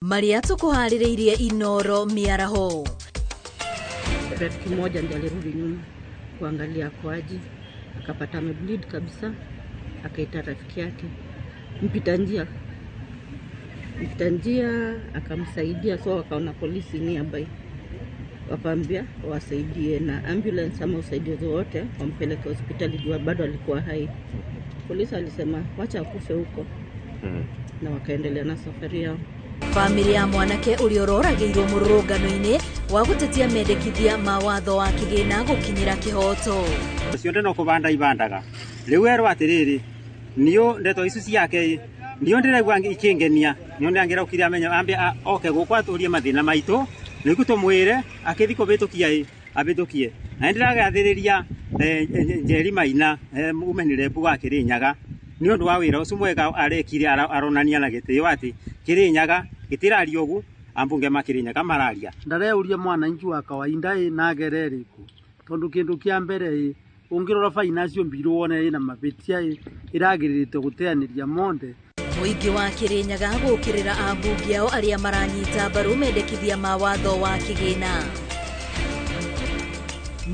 Marĩa tũkũharĩrĩirie Inoro mĩaraho. Rafiki mmoja ndiye alirudi nyuma kuangalia kwaji, akapata amebleed kabisa, akaita rafiki yake mpita njia akamsaidia. So wakaona polisi nearby, wakaambia wasaidie na ambulance ama usaidizi wote wampeleke hospitali juu bado alikuwa hai. Polisi alisema wacha akufe huko, na wakaendelea na safari yao. Bamĩrĩ ya mwanake ũrĩa ũroragĩirwo mũrũrũngano-inĩ wa gũtetia mendekithia ma watho wa kĩgĩna gũkinyĩra kĩhoto. Ũcio no kũbanda ibandaga rĩu erwo atĩrĩrĩ, niũ ndeto ici ciake niũ ndĩraigua ikĩngenia, niũ ndangĩraukire amenye ambe oke gũkũ atũrie mathĩna maitũ nĩguo tũmwĩre akĩthi kũbĩtũkia ĩ abĩtũkie. Na nĩndĩragathĩrĩria Njeri Maina umenire mbu wa Kĩrĩnyaga nĩ ũndũ wa wĩra ũcio mwega arekire, aronania na gĩtĩo atĩ Kĩrĩnyaga gĩtĩraria ũguo, ambunge ma Kĩrĩnyaga mararia. Ndareuria mwananchi wa kawaida ĩ na agere ĩrĩkũ, tondũ kĩndũ kĩa mbere ĩ ũngĩrora finance bill wone ĩna mabĩtia ĩ ĩragĩrĩrĩte gũteanĩria monde. Mũingĩ wa Kĩrĩnyaga gũkĩrĩra ambunge ao arĩa maranyita mbaru mendekithia ma watho wa kĩgĩna.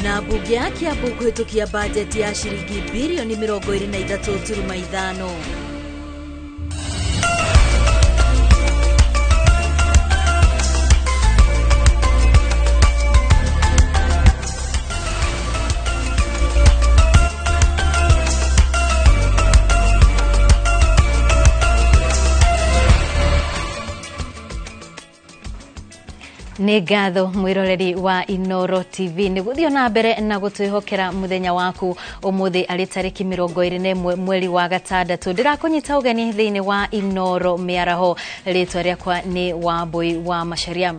Na mbunge ya Kiambu kũhĩtũkia bajeti ya ciringi birioni 23.5. Nĩ ngatho mwĩroreri wa Inoro TV nĩ gũthiĩ na mbere na gũtwĩhokera mũthenya waku ũmũthĩ arĩ tarĩki 21 mweri wa gatandatũ. Ndĩrakũnyita ũgeni thĩinĩ wa Inoro mĩaraho. Rĩtwa rĩakwa nĩ Wambui wa Macharia.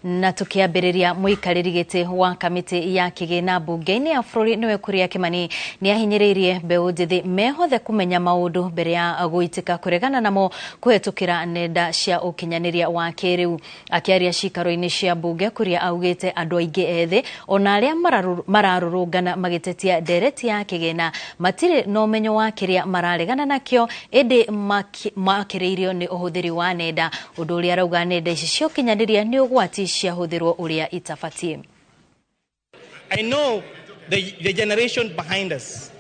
Na tũkĩambĩrĩria, mũikarĩri gĩtĩ wa kamĩtĩ ya kĩgĩna mbunge-inĩ ya bũrũri nĩwe Kuria Kimani nĩ ahinyĩrĩirie mbeũ njĩthĩ mehothe kũmenya maũndũ mbere ya gũitĩka kũregana namo kũhetũkĩra nenda cia ũkinyanĩria wa kĩrĩu. Akĩaria cikaro-inĩ cia mbunge, Kuria augĩte andũ aingĩ ethĩ ona arĩa mararũrũngana magĩtetia ndereti ya kĩgĩna matirĩ na ũmenyo wa kĩrĩa mararegana nakĩo, ĩndĩ makĩrĩirio nĩ ũhũthĩri wa nenda, ũndũ ũrĩa arauga nenda ici cia ũkinyanĩria nĩ ũgwati ciahũthĩrwo ũrĩa itabatiĩ. I know the generation behind us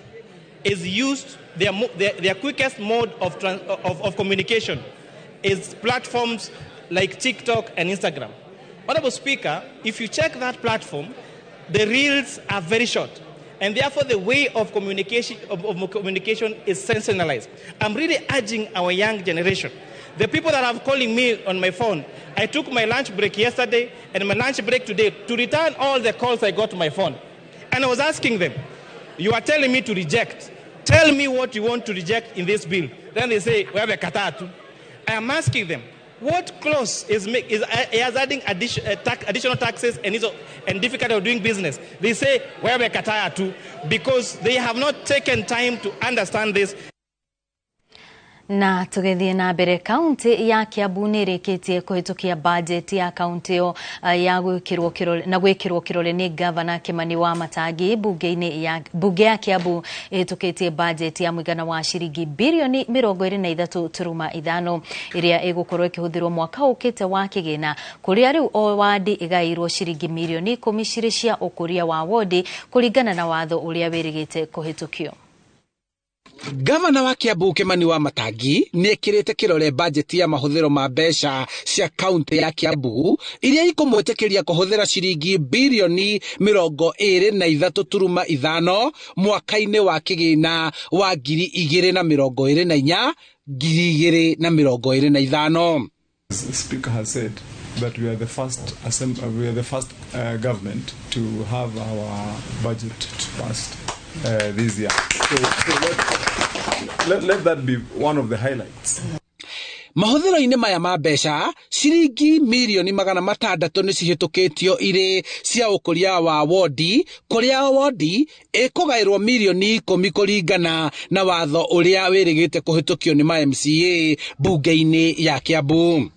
is used, their quickest mode of communication is platforms like TikTok and Instagram. Honorable Speaker, if you check that platform, the reels are very short, and therefore the way of communication, of communication is sensationalized. I'm really urging our young generation, the people that are calling me on my phone. I took my lunch break yesterday and my lunch break today to return all the calls I got to my phone. And I was asking them, you are telling me to reject. Tell me what you want to reject in this bill. Then they say, we have a katatu. I am asking them, what clause is adding additional taxes and difficulty of doing business? They say, we have a katatu, because they have not taken time to understand this. Na tũgĩthiĩ na mbere, kaunti ya Kiambu nĩ ĩrĩkĩtie kũhĩtũkia bajeti ya kaunti ĩyo ya gwĩkĩrwo kĩrore na gwĩkĩrwo kĩrore nĩ gavana Kimani wa Matangi. Mbunge-inĩ ya mbunge ya Kiambu ĩhĩtũkĩtie bajeti ya mũigana wa ciringi birioni 23.5 ĩrĩa ĩgũkorwo ĩkĩhũthĩrwo mwaka ũkĩte wa kĩgĩna, kũrĩa rĩu o wandi ĩgaĩirwo ciringi mirioni 10 cirĩ cia ũkũria wa wodi kũringana na watho ũrĩa wĩrĩgĩte kũhĩtũkio. Gavana wa Kiambu Kimani wa Matangi nĩ ekĩrĩte kĩrore bajeti ya mahũthĩro ma mbeca cia kaunti ya Kiambu iria ikũmwĩtĩkĩria kũhũthĩra ciringi birioni 23.5 mwaka-inĩ wa kĩgĩna wa 2024 2025. The Speaker has said that we are the first government to have our budget passed this year. So let that be one of the highlights. Mahũthĩro-inĩ maya ma mbeca ciringi mirioni 600 nĩ cihĩtũkĩtio irĩ cia ũkũria wa wodi, kũrĩa wodi ĩkũgaĩrwo mirioni 10 kũringana na watho ũrĩa wĩrĩgĩte kũhĩtũkio nĩ ma MCA mbunge-inĩ ya Kiambu.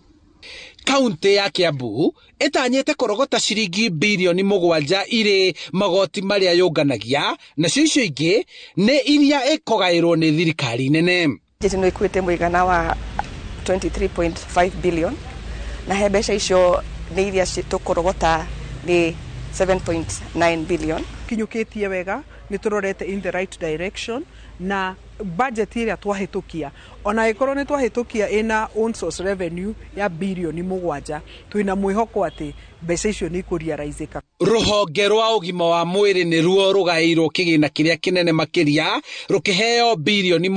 Kaunti ya Kiambu ĩtanyĩte kũrogota ciringi birioni 7 irĩ magoti marĩa yũnganagia, nacio icio ingĩ nĩ iria ĩkũgaĩrwo nĩ thirikari nene. Bajeti ĩno ĩkuĩte mũigana wa 23.5 billion Na he mbeca icio nĩ iria tũkũrogota nĩ 7.9 billion. Kinyũkĩtie wega, nĩ tũrorete in the right direction, na budget ĩrĩa twahĩtũkia, ona ĩkorwo nĩ twahĩtũkia ĩna own source revenue ya 7 birioni, twĩna mwĩhoko atĩ mbeca icio nĩ ikũrealizĩka. Rũhonge rwa ũgima wa mwĩrĩ nĩruo rũgaĩirwo kĩgĩna kĩrĩa kĩnene makĩria, rũkĩheo 7.7 birioni.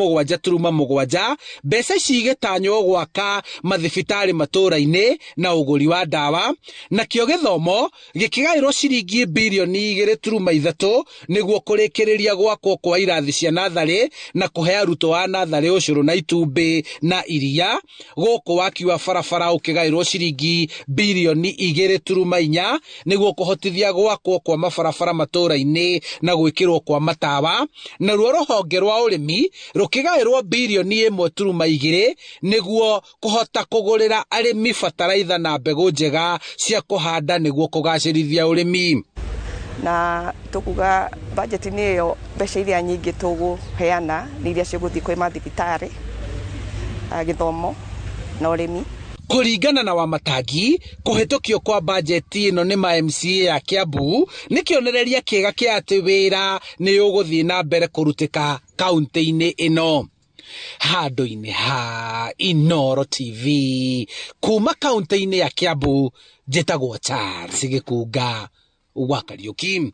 Mbeca ici igĩtanywo gwaka mathibitarĩ matũũra-inĩ na ũgũri wa ndawa. Nakĩo gĩthomo gĩkĩgaĩrwo ciringi 2.3 birioni nĩguo kũrĩkĩrĩria gwakwo kwa irathi cia natharĩ na kũhe arutwo a natharĩ ũcũrũ na itumbĩ na iria. Gũkũ waki wa barabara ũkĩgaĩrwo ciringi 2.4 birioni nĩguo kũhotithia gwakwo kwa mabarabara matũũra-inĩ na gwĩkĩrwo kwa matawa. Naruo rũhonge rwa ũrĩmi rũkĩgaĩrwo 1.2 birioni nĩguo kũhota kũgũrĩra arĩmi bataraitha na mbegũ njega cia kũhanda nĩguo kũgacĩrithia ũrĩmi. Na tũkuga budget-inĩ ĩyo, mbeca iria nyingĩ tũgũheana nĩ iria cigũthiĩ kwĩ mathibitarĩ, gĩthomo na ũrĩmi. Kũringana na Wamatangi, kũhĩtũkio kwa bajeti ĩno nĩ ma MCA ya Kiambu nĩ kĩonereria kĩega kĩa atĩ wĩra nĩ ũgũthiĩ na mbere kũrutĩka kaunti-inĩ ĩno. Handũ-inĩ ha Inooro TV kuma kaunti-inĩ ya Kiambu, njĩtagwo Charles Gĩkunga wa Kariũki.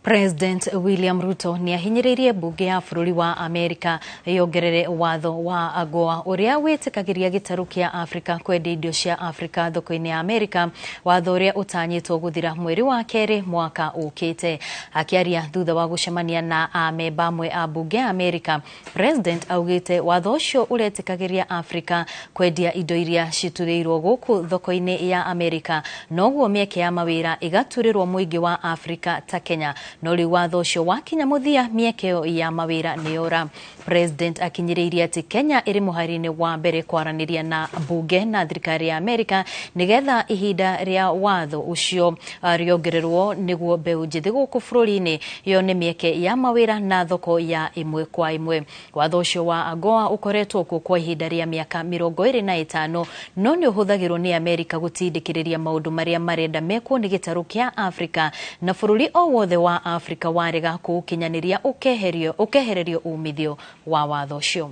President William Ruto nĩ ahinyĩrĩirie mbunge ya bũrũri wa Amerika yongerere watho wa AGOA ũrĩa wĩtĩkagĩria gĩtarũ kĩa Afrika kwendia indo cia Afrika thoko-inĩ ya Amerika, watho ũrĩa ũtanyĩtwo gũthira mweri wa kerĩ mwaka ũkĩte. Akĩaria thutha wa gũcemania na amemba amwe a mbunge ya Amerika, President augĩte watho ũcio ũretĩkagĩria Afrika kwendia indo iria citurĩirwo gũkũ thoko-inĩ ya Amerika, noguo mĩeke ya mawĩra ĩgaturĩrwo mũingĩ wa Afrika ta Kenya, no rĩu watho ũcio wakinya mũthia, mĩeke ĩyo ya mawĩra nĩyora. President akinyĩrĩirie atĩ Kenya ĩrĩ mũhari-inĩ wa mbere kwaranĩria na mbunge na thirikari ya Amerika nĩgetha ihinda rĩa watho ũcio rĩongererwo nĩguo mbeũ njĩthĩ gũkũ bũrũri-inĩ yone mĩeke ya mawĩra na thoko ya ĩmwe kwa ĩmwe. Watho ũcio wa AGOA ũkoretwo kuo kwa ihinda rĩa mĩaka 25, no nĩ ũhũthagĩrwo nĩ Amerika gũtindĩkĩrĩria maũndũ marĩa marenda mekwo nĩ gĩtarũ kĩa Afrika, na bũrũri o wothe wa Afrika warega kũũkinyanĩria ũkeherio ũkehererio umithio wa watho ũcio.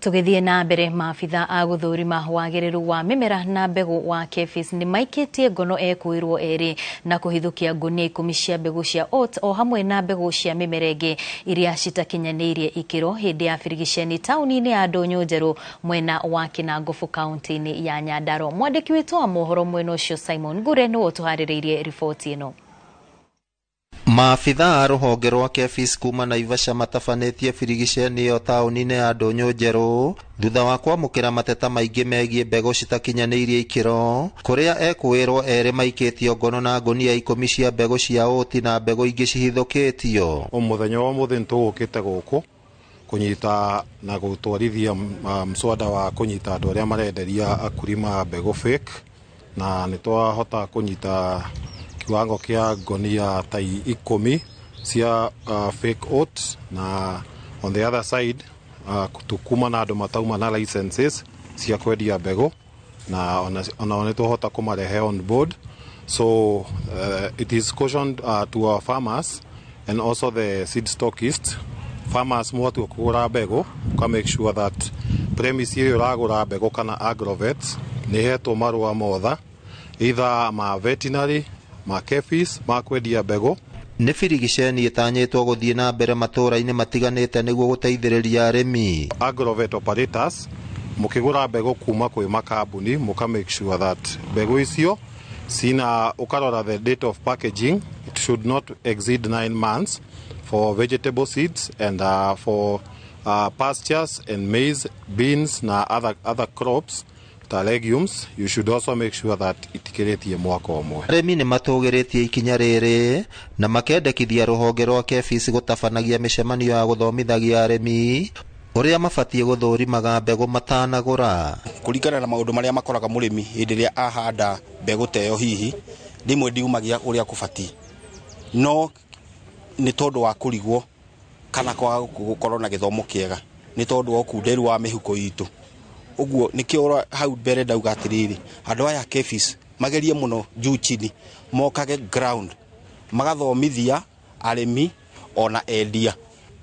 Tũgĩthiĩ na mbere, maabitha a gũthũrima wagĩrĩru wa mĩmera na mbegũ wa KEPHIS nĩ maikĩtie ngono ekũĩrwo erĩ na kũhithũkia ngũnia 10 cia mbegũ cia oat o hamwe na mbegũ cia mĩmera ĩngĩ iria citakinyanĩirie ikĩro hĩndĩ ya birigiceni taũni-inĩ ya Ndũnyũ Njerũ, mwena wa Kinangũbũ, kaunti-inĩ ya Nyandarua. Mwandĩki witũ wa mohoro mwena ũcio Simon Ngure nĩwe ũtũharĩrĩirie riboti ĩno. Maabitha a rũhonge rwa KEPHIS kuma Naivasha matabanĩtie birigiceni ĩyo taũni-inĩ ya Ndũnyũ Njerũ thutha wa kwamũkĩra mateta maingĩ megiĩ mbegũ citakinyanĩirie ikĩro, kũrĩa ekũĩrwo erĩ maikĩtio ngono na ngũnia 10 cia mbegũ cia ũti na mbegũ ingĩ cihithũkĩtio. Mũthenya wa ũmũthĩ nĩtũgũkĩte gũkũ kũnyita na gũtwarithia mswada wa kũnyita andũ arĩa marenderia akulima mbegũ fake, na nĩtwahota kũnyita kiwango kĩa ngonia ta 10 cia fake oats. Na on the other side, tukuma na andũ matauma na licenses cia kwendia mbegũ, na onao nĩtũhota kũmarehe on board. So it is cautioned to our farmers and also the seed stockists. Farmers, mwatua kũgũra mbegũ, ũka make sure that premise ĩrĩa ũragũra mbegũ kana agrovets nĩ ĩhetwo marũa motha, either ma veterinary, ma KEPHIS, ma kwendia mbegũ. Nĩ birigiceni ĩtanyĩtwo gũthiĩ na mbere matũũra-inĩ matiganĩte nĩguo gũteithĩrĩria arĩmi. Agrovet operators, mũkĩgũra mbegũ kuma kwĩ makambuni, mũka make sure that mbegũ icio cina, ũkarora the date of packaging, it should not exceed 9 months for vegetable seeds, and for pastures and maize, beans na other crops ta legumes, you should also make sure that itikĩrĩtie mwaka ũmwe. Arĩmi nĩ matũgĩrĩtie ikinya rĩrĩ na makendekithia rũhonge rwa KEPHIS gũtabanagia mĩcemanio ya gũthomithagia arĩmi. Ũrĩa mabatiĩ gũthũrimaga mbegũ matanagũra. Kũringana na maũndũ marĩa makoraga mũrĩmi hĩndĩ ĩrĩa ahanda mbegũ ta ĩyo, hihi rĩmwe ndiumagia ũrĩa kũbatiĩ, no nĩ tondũ wa kũrigwo kana kwaga gũkorwo na gĩthomo kĩega, nĩ tondũ wa ũkunderu wa mĩhuko itũ. Ũguo nĩkĩo hau mbere ndauga atĩrĩrĩ, andũ aya KEPHIS magerie mũno juu chini, mokage ground magathomithia arĩmi ona endia.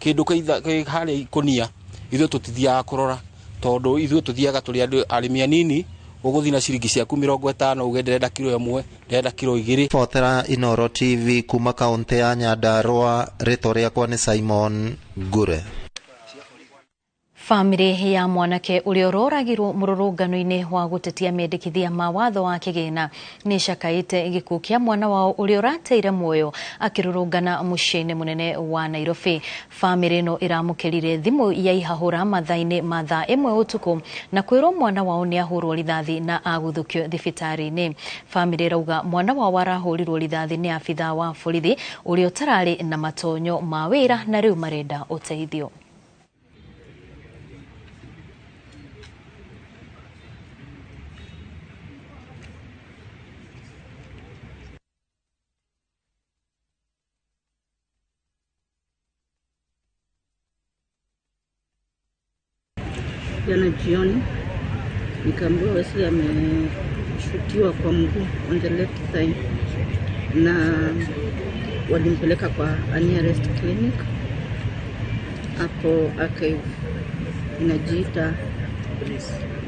Kĩndũ kĩ harĩa ikũnia ithuĩ tũtithiaga kũrora, tondũ ithuĩ tũthiaga tũrĩ andũ arĩmi anini, ũgũthiĩ na ciringi ciaku 50 uge ndĩrenda kiro 1, ndĩrenda kiro 2. Botera Inooro TV kuma kaunti ya Nyandarua, rĩtwa rĩakwa nĩ Simon Ngure. Famĩlĩ ya mwanake ũrĩa ũroragirwo mũrũrũngano-inĩ wa gũtetia mendekithia ma watho wa kĩgĩna nĩ cakaĩte gĩkuũ kĩa mwana wao ũrĩa ũrateire muoyo akĩrũrũngana mũciĩ-inĩ mũnene wa Nairobi. Famĩlĩ ĩno ĩramũkĩrire thimũ ya ihahũra mathaa-inĩ ma thaa 1 ũtukũ na kwĩrwo mwana wao nĩ ahũrwo rithathi na aguthũkio thibitarĩ-inĩ. Famĩlĩ ĩrauga mwana wao arahũrirwo rithathi nĩ abithaa wa borithi ũrĩa ũtararĩ na matonyo ma wĩra na rĩu marenda ũteithio. Jana jioni nikaambiwa Wesley ameshutiwa kwa mguu on the left thigh, na walimpeleka kwa nearest clinic hapo archive inajiita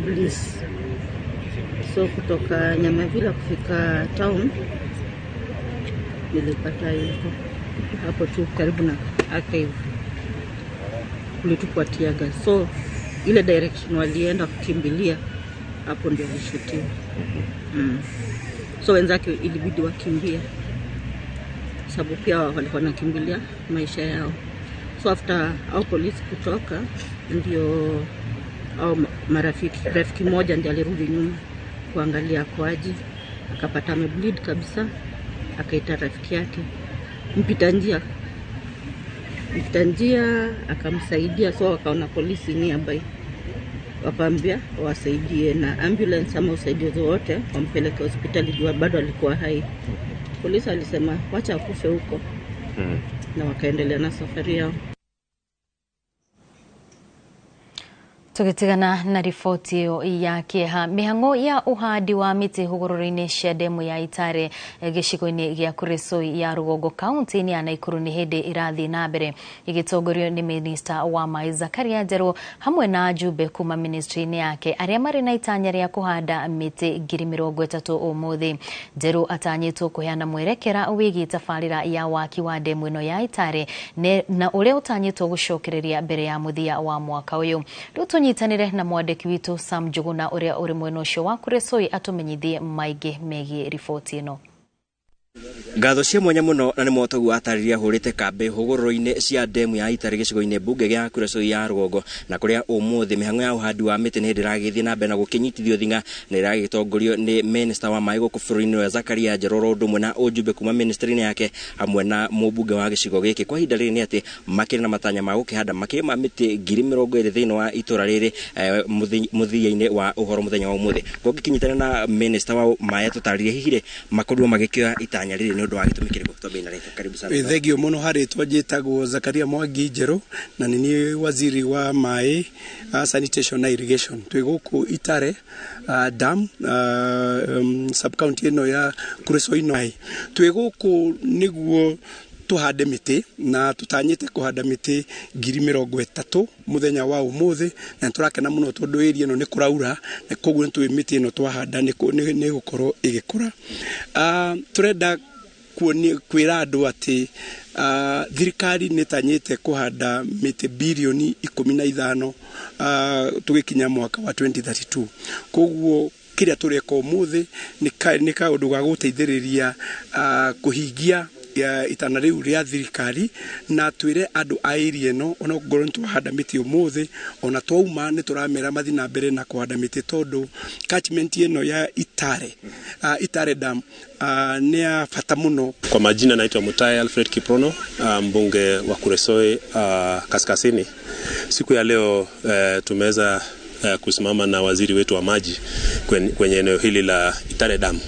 Bliss. So kutoka Nyamavila kufika town nilipata yuko hapo tu karibu na archive, kulitupwa tear gas. So ile direction walienda kukimbilia hapo ndio alishutiwa. So wenzake ilibidi wakimbia, sababu pia walikuwa wanakimbilia maisha yao. So after au polisi kutoka, ndio au marafiki, rafiki moja ndiye alirudi nyuma kuangalia kwaje, akapata amebleed kabisa, akaita rafiki yake mpita njia akamsaidia. So wakaona polisi nearby, wakaambia wasaidie na ambulance ama usaidizi wote wampeleke hospitali juu bado alikuwa hai. Polisi alisema wacha akufe huko, na wakaendelea na safari yao. Tugitigana na riboti ĩyo ya kĩeha, mĩhang'o ya ũhandi wa mĩtĩ hũgũrũrũ-inĩ cia ndemu ya Itare gĩcigo-inĩ gĩa Kuresoi ya Rũgongo kaunti-inĩ ya Nakuru nĩ hĩndĩ ĩrathiĩ na mbere ĩgĩtongorio nĩ minista wa maĩ Zakaria Njerũ hamwe na ajumbe kuma ministry-inĩ yake arĩa marĩ na itanya rĩa kũhanda mĩtĩ 30,000 ũmũthĩ. Njerũ atanyĩtwo kũheana mwerekera wĩgiĩ tabarĩra ya waki wa ndemu ĩno ya Itare na ũrĩa ũtanyĩtwo gũcokereria mbere ya mũthia wa mwaka ũyũ. Rĩu tũnyitanĩre na mwandĩki witũ Sam Njuguna ũrĩa ũrĩ mwena ũcio wa Kuresoi atũmenyithie maingĩ megiĩ riboti ĩno. Ngatho cia mwanya mũno na nĩ motogu atarĩria hũrĩte kambĩ hũgũrũrũ-inĩ cia ndemu ya Itare gĩcigo-inĩ mbunge gĩa Kuresoi ya Rũgongo, na kũrĩa ũmũthĩ mĩhang'o ya ũhandi wa mĩtĩ nĩ ĩragĩthiĩ na mbere na gũkĩnyitithio thing'a na ĩragĩtongorio nĩ minista wa maĩ gũkũ bũrũri-inĩ wa Zakaria Njerũ ũndũ ũmwe na ũjumbe kuma ministry-inĩ yake hamwe na mũmbunge wa gĩcigo gĩkĩ. Kwa ihinda rĩrĩ nĩ atĩ makĩrĩ na matanya ma gũkĩhanda makĩria ma mĩtĩ 20,000 thĩinĩ wa itũra rĩrĩ mũthia-inĩ wa ũhoro mũthenya wa ũmũthĩ. Ngũgĩkĩnyitana na minista wa maĩ atũtarĩrie hihi rĩ makorirwo magĩkĩoya itanya rĩrĩ nĩ ũndũ wa gĩtũmi kĩrĩkũ. Twambie na rĩtwa, karibu sana. Thengio mũno harĩ rĩtwa, njĩtagwo Zakaria Mwangi Njerũ na nĩ niĩ waziri wa maĩ, sanitation na irrigation. Twĩ gũkũ Itare dam, sub county ĩno ya Kuresoi. Twĩ gũkũ nĩguo tuhande mĩtĩ na tutanyĩte kũhanda mĩtĩ 30,000 mũthenya wa ũmũthĩ, na nĩtũrakena mũno tondũ area ĩno nĩ kũraura na koguo nĩtũĩ mĩtĩ ĩno twahanda nĩ ĩgũkorwo ĩgĩkũra. Tũrenda kwĩra andũ atĩ thirikari nĩ ĩtanyĩte kũhanda mĩtĩ birioni 15 tũgĩkinya mwaka wa 2032. Koguo kĩrĩa tũreka ũmũthĩ nĩ kaũndũ ga gũteithĩrĩria kũhingia itana riu ria thirikari na twire andu a area ino ona ngorwo ni twahanda miti umuthi ona twauma ni turamera mathi na mbere na kuhanda miti tondu catchment ino ya Itare Itare Dam ni ya bata muno. Kwa majina naitwa Mutai Alfred Kiprono, mbunge wa Kuresoi Kaskazini. Siku ya leo tumeweza kusimama na waziri wetu wa maji kwenye eneo hili la Itare Dam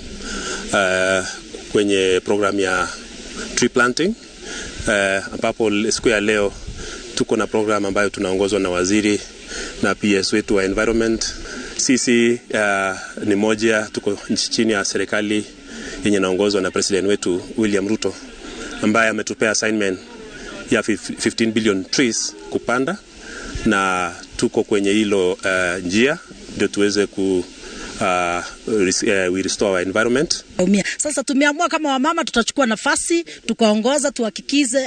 kwenye program ya tree planting, ambapo siku ya leo tuko na program ambayo tunaongozwa na waziri na PS wetu wa environment. Sisi ni moja, tuko chini ya serikali yenye naongozwa na president wetu William Ruto, ambaye ametupea assignment ya 15 billion trees kupanda, na tuko kwenye hilo njia ndio tuweze ku we restore our environment. Sasa tumeamua kama wamama tutachukua nafasi, tukaongoza,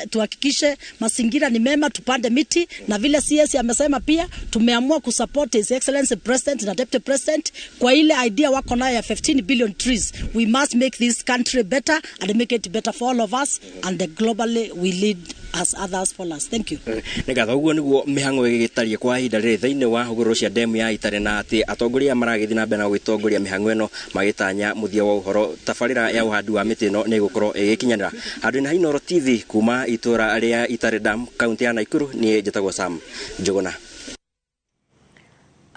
tuhakikishe mazingira ni mema, tupande miti, na vile CS amesema pia tumeamua kusupport His Excellency President na Deputy President kwa ile idea wako nayo ya 15 billion trees. We must make this country better and make it better for all of us, and the globally we lead as others follow us. Thank you. Nĩngatho ũguo nĩguo mĩhang'o ĩgĩgĩtarie kwa ihinda rĩrĩ thĩinĩ wa hũgũrũrũ cia demu ya Itare, na atĩ atongoria maragĩthiĩ na mbere na gũgĩtongoria mĩhang'o ĩno magĩtanya mũthia wa ũhoro tabarĩra ya ũhandi wa mĩtĩ ĩno nĩ ĩgũkorwo ĩgĩkinyanĩra. Handũ-inĩ ha Inooro TV kuma itũra rĩa Itare Dam, kaunti ya Nakuru, niĩ njĩtagwo Sam Njũgũna.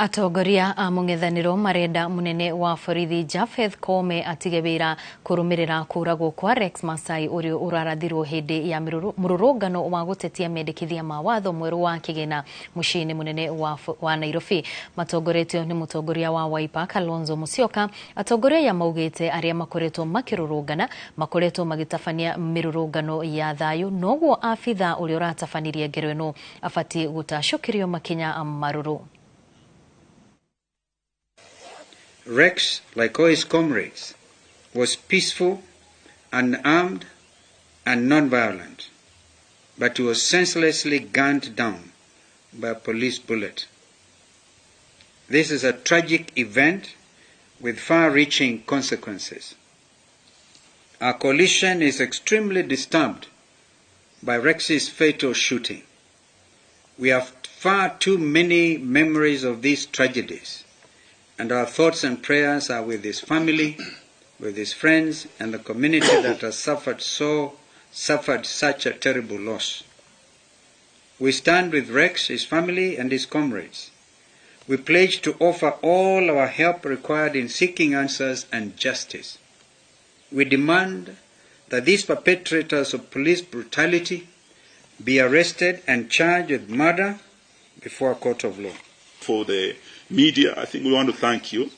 Atongoria a mũng'ethanĩro marenda mũnene wa borithi Japheth Koome atige wĩra kũrũmĩrĩra kũragwo kwa Rex Masai ũrĩa ũrarathirwo hĩndĩ ya mũrũrũngano wa gũtetia mendekithia ma watho mwerũ wa kĩgĩna mũciĩ-inĩ mũnene wa Nairobi. Matongoretio nĩ mũtongoria wa Wiper Kalonzo Musyoka. Atongoria aya maugĩte arĩa makoretwo makĩrũrũngana makoretwo magĩtabania mĩrũrũngano ya thayũ, noguo abitha ũrĩa ũratabanirie ngero ĩno abatiĩ gũtacũkĩrio makinya marũrũ. Rex, like all his comrades, was peaceful, unarmed, and non-violent, but he was senselessly gunned down by a police bullet. This is a tragic event with far-reaching consequences. Our coalition is extremely disturbed by Rex's fatal shooting. We have far too many memories of these tragedies, and our thoughts and prayers are with his family, with his friends, and the community that has suffered such a terrible loss. We stand with Rex, his family, and his comrades. We pledge to offer all our help required in seeking answers and justice. We demand that these perpetrators of police brutality be arrested and charged with murder before a court of law. For the media, I think we want to thank you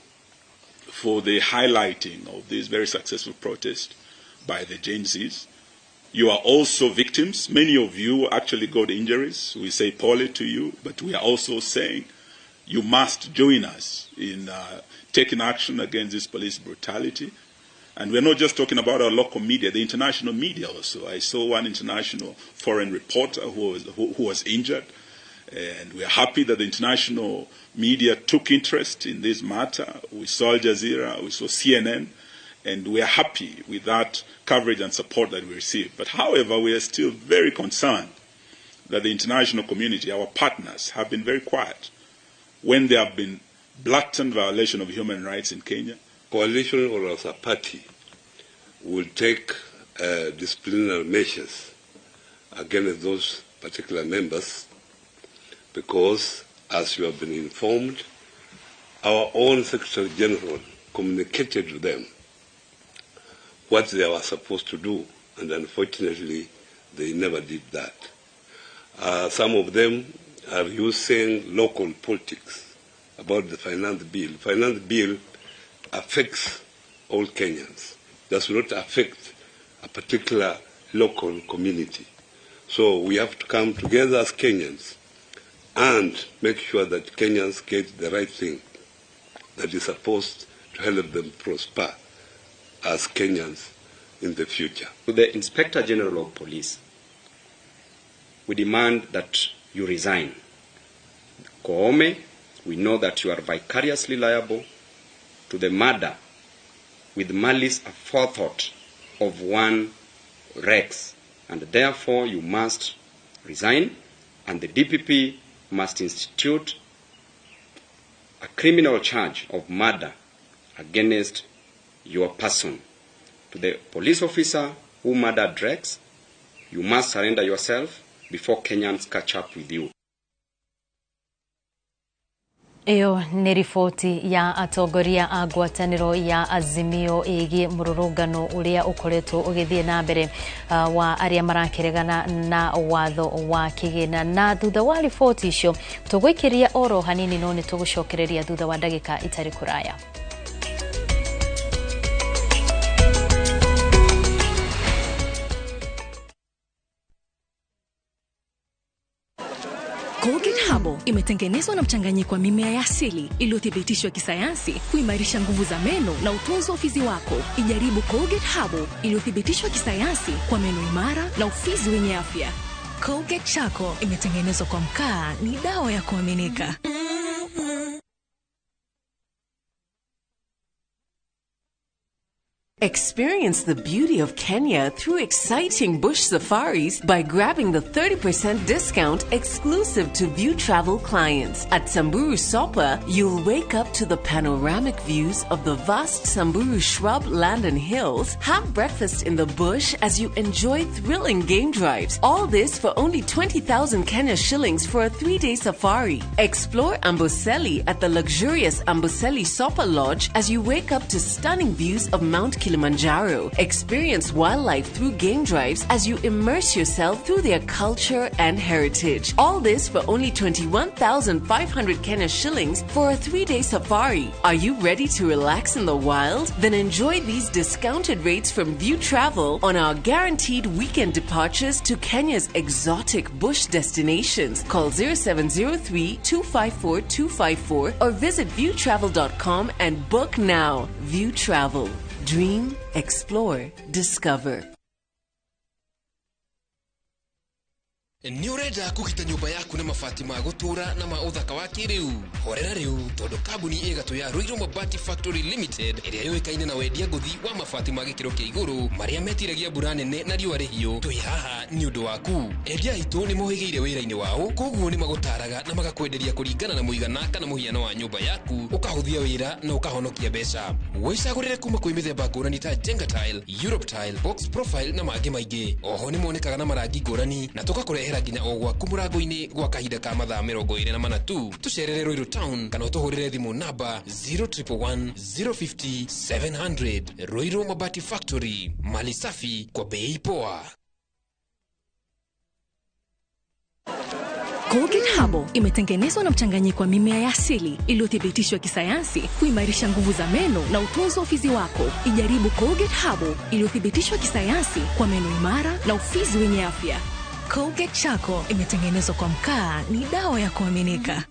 for the highlighting of this very successful protest by the Gen Zs. You are also victims. Many of you actually got injuries. We say pole to you, but we are also saying you must join us in taking action against this police brutality. And we're not just talking about our local media, the international media also. I saw one international foreign reporter who was injured. And we are happy that the international media took interest in this matter. We saw Al Jazeera, we saw CNN, and we are happy with that coverage and support that we received. But however, we are still very concerned that the international community, our partners, have been very quiet when there have been blatant violation of human rights in Kenya. Coalition or as a party will take disciplinary measures against those particular members, because, as you have been informed, our own Secretary General communicated to them what they were supposed to do, and unfortunately, they never did that. Some of them are using local politics about the finance bill. Finance bill affects all Kenyans, does not affect a particular local community. So we have to come together as Kenyans and make sure that Kenyans get the right thing that is supposed to help them prosper as Kenyans in the future. To the Inspector General of Police, we demand that you resign. Koome, we know that you are vicariously liable to the murder with malice aforethought of one Rex, and therefore you must resign, and the DPP must institute a criminal charge of murder against your person. To the police officer who murdered Rex, you must surrender yourself before Kenyans catch up with you. Ĩyo nĩ riboti ya atongoria a ngwatanĩro ya Azimio ĩgiĩ mũrũrũngano ũrĩa ũkoretwo ũgĩthiĩ na mbere wa arĩa marakĩregana na watho wa kĩgĩna. Na thutha wa riboti icio tũgũikĩria oro hanini, no nĩ tũgũcokereria thutha wa ndagĩka itarĩ kũraya. Colgate Herbal imetengenezwa na mchanganyiko wa mimea ya asili iliyothibitishwa kisayansi kuimarisha nguvu za meno na utunzi wa ufizi wako. Ijaribu Colgate Herbal iliyothibitishwa kisayansi kwa meno imara na ufizi wenye afya. Colgate Charcoal imetengenezwa kwa mkaa, ni dawa ya kuaminika. Experience the beauty of Kenya through exciting bush safaris by grabbing the 30% discount exclusive to View Travel clients. At Samburu Sopa, you'll wake up to the panoramic views of the vast Samburu shrub land and hills, have breakfast in the bush as you enjoy thrilling game drives. All this for only 20,000 Kenya shillings for a 3-day safari. Explore Amboseli at the luxurious Amboseli Sopa Lodge as you wake up to stunning views of Mount Kilimanjaro. Experience wildlife through game drives as you immerse yourself through their culture and heritage. All this for only 21,500 Kenya shillings for a 3-day safari. Are you ready to relax in the wild? Then enjoy these discounted rates from View Travel on our guaranteed weekend departures to Kenya's exotic bush destinations. Call 0703 254 254 or visit viewtravel.com and book now. View Travel. Dream, explore, discover. Nĩ ũrenda kũgita nyũmba yaku na mabati ma gũtũũra na ma ũthaka wa kĩrĩu? Horera rĩu, tondũ kambuni ĩgatũ ya Ruiru Mabati Factory Limited ĩrĩa yũĩkaine na wendia ngũthi wa mabati ma gĩkĩro kĩa igũrũ marĩa metiragia mbura nene na riũa rĩhiũ, twĩ haha nĩ ũndũ waku. Endia aitũ nĩ mohĩgĩire wĩra-inĩ wao, koguo nĩ magũtaraga na magakwenderia kũringana na mũigana kana mũhiano wa nyũmba yaku, ũkahũthia wĩra na ũkahonokia mbeca. Wĩcagũrĩre kuma kwĩ mĩthemba ngũrani ta Jenga Tile, Europe Tile, Box Profile na mangĩ maingĩ. Oho nĩ monekaga na marangi ngũrani na tũgakũrehera nginya o gwaku mũrango-inĩ gwa kahinda ka mathaa 24 tu. Tũcerere Ruiru Town kana ũtũhũrĩre thimũ namba 0111 050 700. Ruiru Mabati Factory, mali safi kwa bei poa. Colgate Herbal imetengenezwa na mchanganyiko wa mimea ya asili iliyothibitishwa kisayansi kuimarisha nguvu za meno na utunzi wa ufizi wako. Ijaribu Colgate Herbal iliyothibitishwa kisayansi kwa meno imara na ufizi wenye afya. Colgate Charcoal imetengenezwa kwa mkaa, ni dawa ya kuaminika.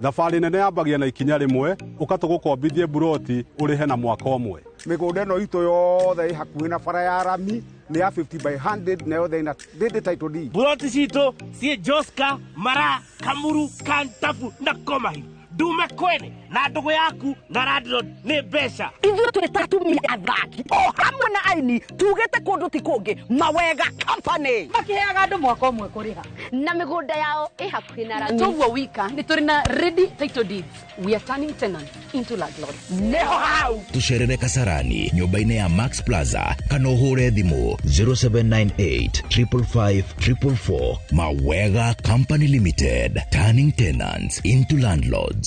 Thabarĩ nene yambagia na ikinya rĩmwe, ũkatũgũkombithie buroti ũrĩhe na mwaka ũmwe. Mĩgũnda ĩno itũ yothe ĩ hakuhĩ na bara ya rami nĩ ya 50 by 100 na yothe ĩna ndĩndĩ title deed. Buroti citũ ciĩ Joska, Mara, Kamuru, Kantafu na Komahiu. Ndume kwene na ndũgũ yaku na landlord nĩ mbeca. Ithuĩ twĩ ta atumia athaki o hamwe na aini tugĩte kũndũ ti kũngĩ, Mawega Company makiheaga andũ mwaka ũmwe kũrĩha na mĩgũnda yao ĩ hakuhĩ na rami. Toguo wika nĩ tũrĩ na ready title deeds. We are turning tenants into landlords. Nĩho hau. Tũcerere Kasarani nyũmba-inĩ ya Max Plaza kana ũhũre thimũ 0798 555 444. Mawega Company Limited, turning tenants into landlords.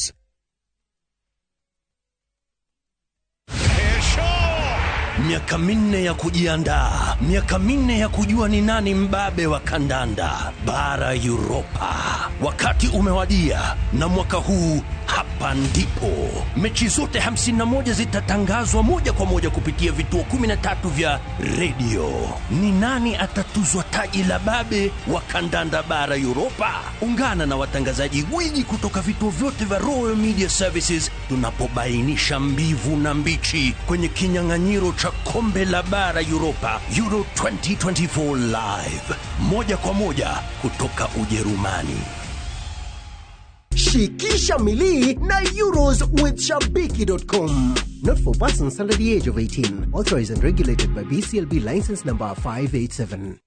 Miaka 4 ya kujiandaa, miaka 4 ya kujua ni nani mbabe wa kandanda bara Europa. Wakati umewadia, na mwaka huu hapa ndipo mechi zote 51 zitatangazwa moja kwa moja kupitia vituo 13 vya radio. Ni nani atatuzwa taji la babe wa kandanda bara Europa? Ungana na watangazaji gwiji kutoka vituo vyote vya Royal Media Services tunapobainisha mbivu na mbichi kwenye kinyang'anyiro cha kombe la bara Europa Euro 2024 live, moja kwa moja kutoka Ujerumani. Shikisha milii na Euros with Shabiki.com. Not for persons under the age of 18. Authorized and regulated by BCLB license number 587.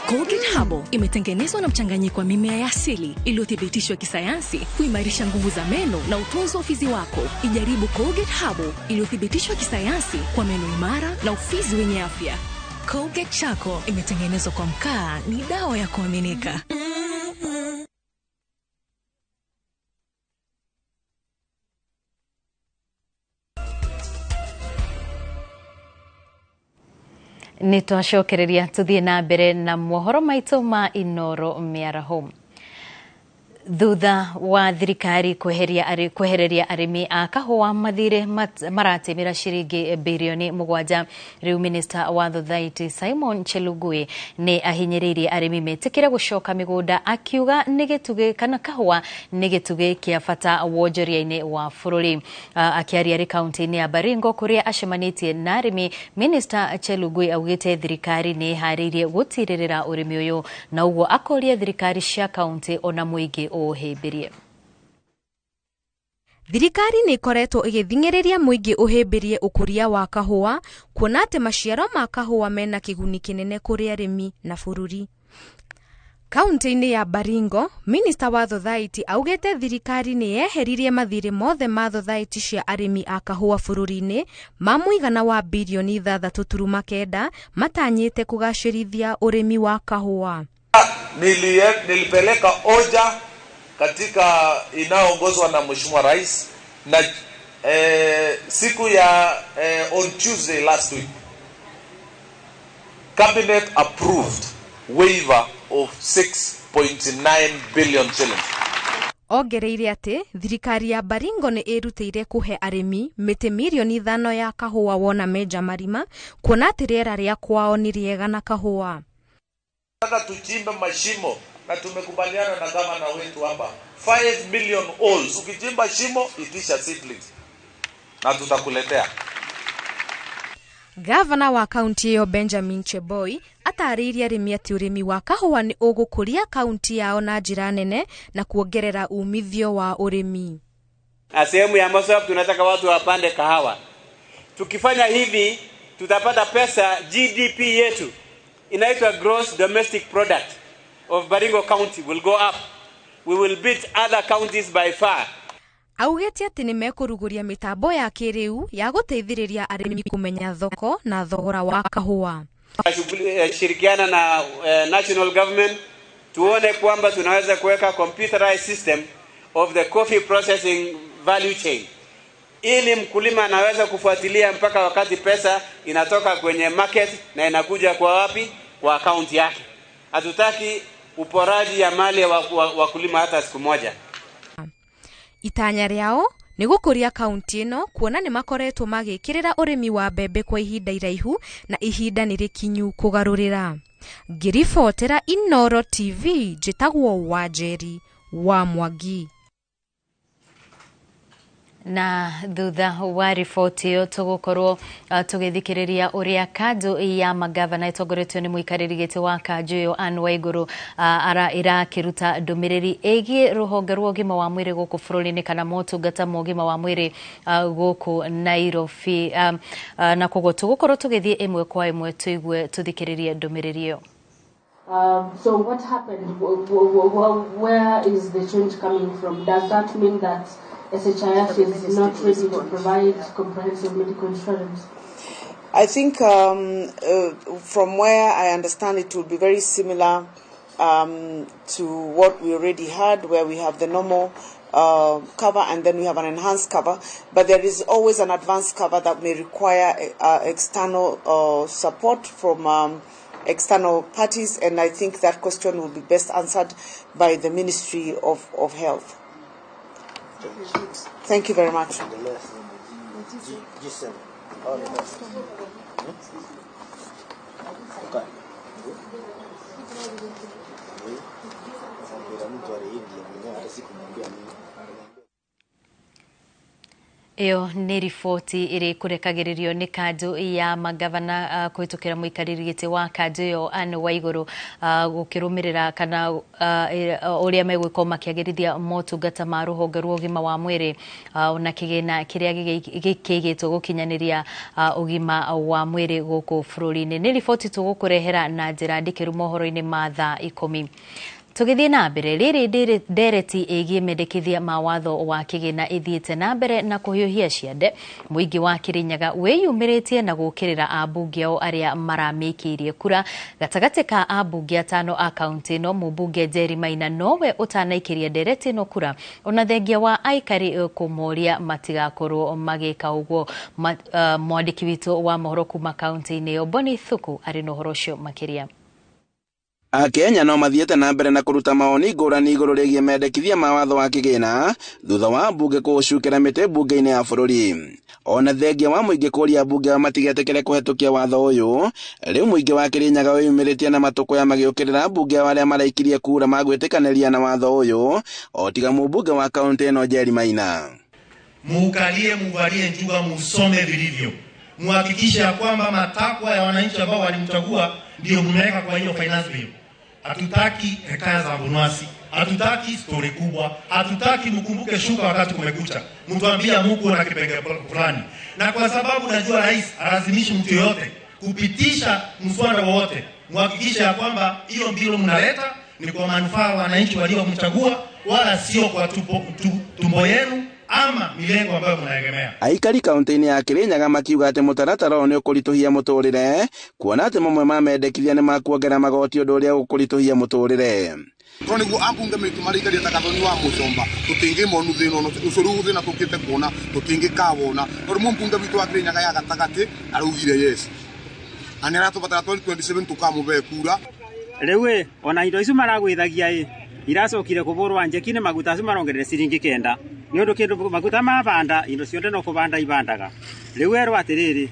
Colgate Herbal imetengenezwa na mchanganyiko wa mimea ya asili iliyothibitishwa kisayansi kuimarisha nguvu za meno na utunzi wa ufizi wako. Ijaribu Colgate Herbal iliyothibitishwa kisayansi kwa meno imara na ufizi wenye afya. Colgate Charcoal imetengenezwa kwa mkaa, ni dawa ya kuaminika. Nĩ twacokereria tũthiĩ na mbere na mohoro maitũ ma Inoro mĩaraho. Thutha wa thirikari kwehereria arĩmi a kahũa mathirĩ maratimĩra ciringi birioni 7, rĩu minista wa thothaiti Simon Chelugui nĩ ahinyĩrĩirie arĩmi metĩkĩre gũcoka mĩgũnda, akiuga nĩ gĩtugĩ kana kahũa nĩ gĩtugĩ kĩa bata wonjoria-inĩ wa bũrũri. Akĩaria arĩ kaunti-inĩ ya Baringo kũrĩa acemanĩtie na arĩmi, minista Chelugui augĩte thirikari nĩ ĩharĩirie gũtirĩrĩra ũrĩmi ũyũ na ũguo akoria thirikari cia kaunti ona mũingĩ ũhĩmbĩrie. Thirikari nĩ ĩkoretwo ĩgĩthing'ĩrĩria mũingĩ ũhĩmbĩrie ũkũria wa kahũa, kuona atĩ maciaro ma kahũa mena kĩguni kĩnene kũrĩ arĩmi na bũrũri. Kaunti-inĩ ya Baringo, minista wa thothaiti augĩte thirikari nĩ yeheririe mathirĩ mothe ma thothaiti cia arĩmi a kahũa bũrũri-inĩ ma mũigana wa birioni 6.9 matanyĩte kũgacĩrithia ũrĩmi wa kahũa. Nilipeleka hoja katika inayoongozwa na Mheshimiwa Rais na siku ya on Tuesday last week, Cabinet approved waiver of 6.9 billion shillings. Ongereire atĩ thirikari ya Baringo nĩ ĩrutĩire kũhe arĩmi mĩtĩ mirioni 5 ya kahũa wona menja marima, kuona atĩ rĩera rĩa kwao nĩ rĩega na kahũa. Nataka tuchimbe mashimo na tumekubaliana na gavana wetu hapa 5 million holes. Ukichimba shimo itisha seedlings na tutakuletea. Gavana wa kaunti ĩyo Benjamin Cheboi atarĩirie arĩmi atĩ ũrĩmi wa kahũa nĩ ũgũkũria kaunti yao na njĩra nene na kuongerera umithio wa ũrĩmi. Na sehemu ya Mosop tunataka watu wapande kahawa. Tukifanya hivi tutapata pesa. GDP yetu inaitwa gross domestic product of Baringo County will go up. We will beat other counties by far. Augĩte atĩ nĩ mekũrugũria mĩtambo ya kĩrĩu ya gũteithĩrĩria arĩmi kũmenya thoko na thogora wa kahũa. Shirikiana na national government tuone kwamba tunaweza kuweka computerized system of the coffee processing value chain, ili mkulima anaweza kufuatilia mpaka wakati pesa inatoka kwenye market na inakuja kwa wapi, kwa account yake. Hatutaki uporaji ya mali ya wakulima hata siku moja. Itanya rĩao nĩ gũkũria kaunti ĩno, kuona nĩ makoretwo magĩkĩrĩra ũrĩmi wa mbembe kwa ihinda iraihu na ihinda nĩ rĩkinyu kũgarũrĩra. Ngĩribotera Inoro TV, njĩtagwo Wanjeri wa Mwangi. Na thutha wa riboti ĩyo tũgũkorwo tũgĩthikĩrĩria ũrĩa kanjũ ya magavana ĩtongoretio nĩ mũikarĩri gĩtĩ wa kanjũ ĩyo Anne Waigũrũ ĩrakĩruta ndũmĩrĩri ĩgiĩ rũhonge rwa ũgima wa mwĩrĩ gũkũ bũrũri-inĩ kana motungata ma ũgima wa mwĩrĩ gũkũ Nairobi, na koguo tũgũkorwo tũgĩthiĩ ĩmwe kwa ĩmwe tũigue tũthikĩrĩrie ndũmĩrĩri ĩyo. So what happened? Where is the change coming from? Does that mean that SHIF is not ready to provide comprehensive medical insurance? I think from where I understand it will be very similar to what we already had, where we have the normal cover and then we have an enhanced cover, but there is always an advanced cover that may require external support from external parties, and I think that question will be best answered by the Ministry of Health. Thank you very much. Ĩyo nĩ riboti ĩrĩ kũrekagĩrĩrio nĩ kanjũ ya magavana kũhĩtũkĩra mũikarĩri gĩtĩ wa kanjũ ĩyo Anne Waigũrũ gũkĩrũmĩrĩra kana ũrĩa megwĩkwo makĩagĩrithia motungata ma rũhonge rwa ũgima wa mwĩrĩ ona kĩgĩna kĩrĩa gĩkĩigĩtwo gũkinyanĩria ũgima wa mwĩrĩ gũkũ bũrũri-inĩ. Nĩ riboti tũgũkũrehera na njĩra ndikĩru mohoro-inĩ ma thaa 10. Tũgĩthiĩ na mbere rĩrĩ ndereti ĩgiĩ mendekithia ma watho wa kĩgĩna ĩthiĩte na mbere na kũhiũhia ciande. Mũingĩ wa Kĩrĩnyaga wĩyumĩrĩtie na gũũkĩrĩra ambunge ao arĩa maramĩikĩirie kura. Gatagatĩ ka ambunge 5 a kaunti ĩno, mũmbunge Njeri Maina nowe ũtanaikĩria ndereti ĩno kura, ona thengia wa aikari kũmoria matigakorwo magĩka ũguo. Mwandĩki witũ wa mohoro kuma kaunti-inĩ ĩyo Boni Thuku arĩ na ũhoro ũcio makĩria. Akenya no mathiĩte na mbere na kũruta mawoni ngũrani igũrũ rĩgiĩ mendekithia ma watho wa kĩgĩna thutha wa mbunge kũũcukĩra mĩtĩ mbunge-inĩ ya bũrũri. Ona thengia wa mũingĩ kũũria mbunge ao matigetĩkĩre kũhetũkia watho ũyũ, rĩu mũingĩ wa Kĩrĩnyaga wĩyumĩrĩtie na matũkũya magĩũkĩrĩra mbunge ao arĩa maraikirie kura magwĩtĩkanĩria na watho ũyũ, o tiga mũmbunge wa kaunti ĩno Njeri Maina. Muukalie, muvalie njuga, musome vilivyo, muhakikishe ya kwamba matakwa ya wananchi ambao walimchagua ndio mmeweka kwa hiyo finance bill. Hatutaki hekaya za bunwasi, hatutaki story kubwa, hatutaki mkumbuke shuka wakati kumekucha, mtuambia muko na kipengele fulani. Na kwa sababu najua rais alazimishi mtu yoyote kupitisha mswada wowote, muhakikishe ya kwamba hiyo bill mnaleta ni kwa manufaa wananchi waliomchagua, wala sio kwa tumbo yenu ama milengo ambayo mnaegemea. Aikari kaunti-inĩ ya Kĩrĩnyaga makiuga atĩ mũtaratara ũyũ nĩ ũkũritũhia mũtũrĩre, kuona atĩ mamwe ma mendekithia nĩ makuongerera magoti ũndũ ũrĩa ũkũritũhia mũtũrĩre. Tondũ nĩguo ambunge maitũ marĩikaria ta Gathoni wa Mũcomba tũtingĩmonu thĩna ũno ũcio rĩu thĩna tũkĩte kuona tũtingĩkawona, tondũ mũmbunge witũ wa Kĩrĩnyaga ya gatagatĩ araugire yes na nĩ aratũbatara 2027 tũkamũbe kura. Rĩu ĩ ona indo icio maragwithagia ĩ iracokire kũbũrwa njeki nĩ maguta acio marongerere ciringi 9 nĩ ũndũ kĩndũ maguta mabanda indo ciothe no kũbanda ibandaga. Rĩu erwo atĩrĩrĩ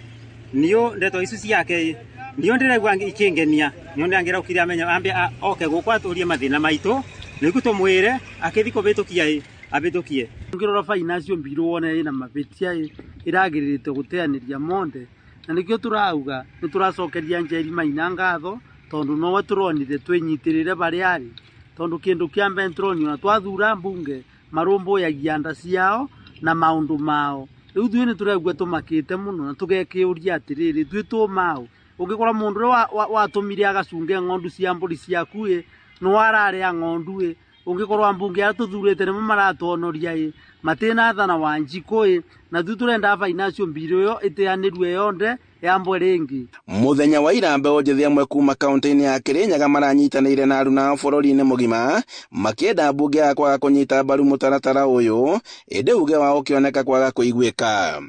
niũ ndeto icio ciake niũ ndĩraigua ikĩngenia nĩ ũndũ angĩraukire amenya ambe oke gũkũ atũrie mathĩna maitũ nĩguo tũmwĩre akĩthi kũbĩtũkia ĩ abĩtũkie. Ũngĩrora finance bill wone ĩna mabĩtia ĩ ĩragĩrĩrĩte gũteanĩria monde, na nĩkĩo tũrauga nĩ tũracokeria Njeri Maina ngatho tondũ nowe tũronire twĩnyitĩrĩre barĩa arĩ, tondũ kĩndũ kĩa mbere tũronio na twathura mbunge marũmbũyagia nda ciao na maũndũ mao. Rĩu ithuĩ nĩ tũraigua tũmakĩte mũno na tũgekĩũria atĩrĩrĩ ithuĩ tũmao ũngĩkora mũndũ ũrĩa watũmire agacunge ng'ondu cia mbũri ciaku ĩ nĩ wararĩa ng'ondu ĩ, ũngĩkorwo ambunge arĩa tũthurĩte nĩmo maratuonoria ĩ matinathana wa njikũ ĩ, na ithuĩ tũrenda finance bill ĩyo ĩteanĩrue yothe yambwe rĩngĩ. Mũthenya wa ira mbeũ njĩthĩ amwe kuma kaunti-inĩ ya Kĩrĩnyaga maranyitanĩire na aruna ao bũrũri-inĩ mũgima makĩenda mbunge ya kwaga kũnyita mbaru mũtaratara ũyũ, ĩndĩ uge wao ũkĩoneka kwaga kũiguĩka.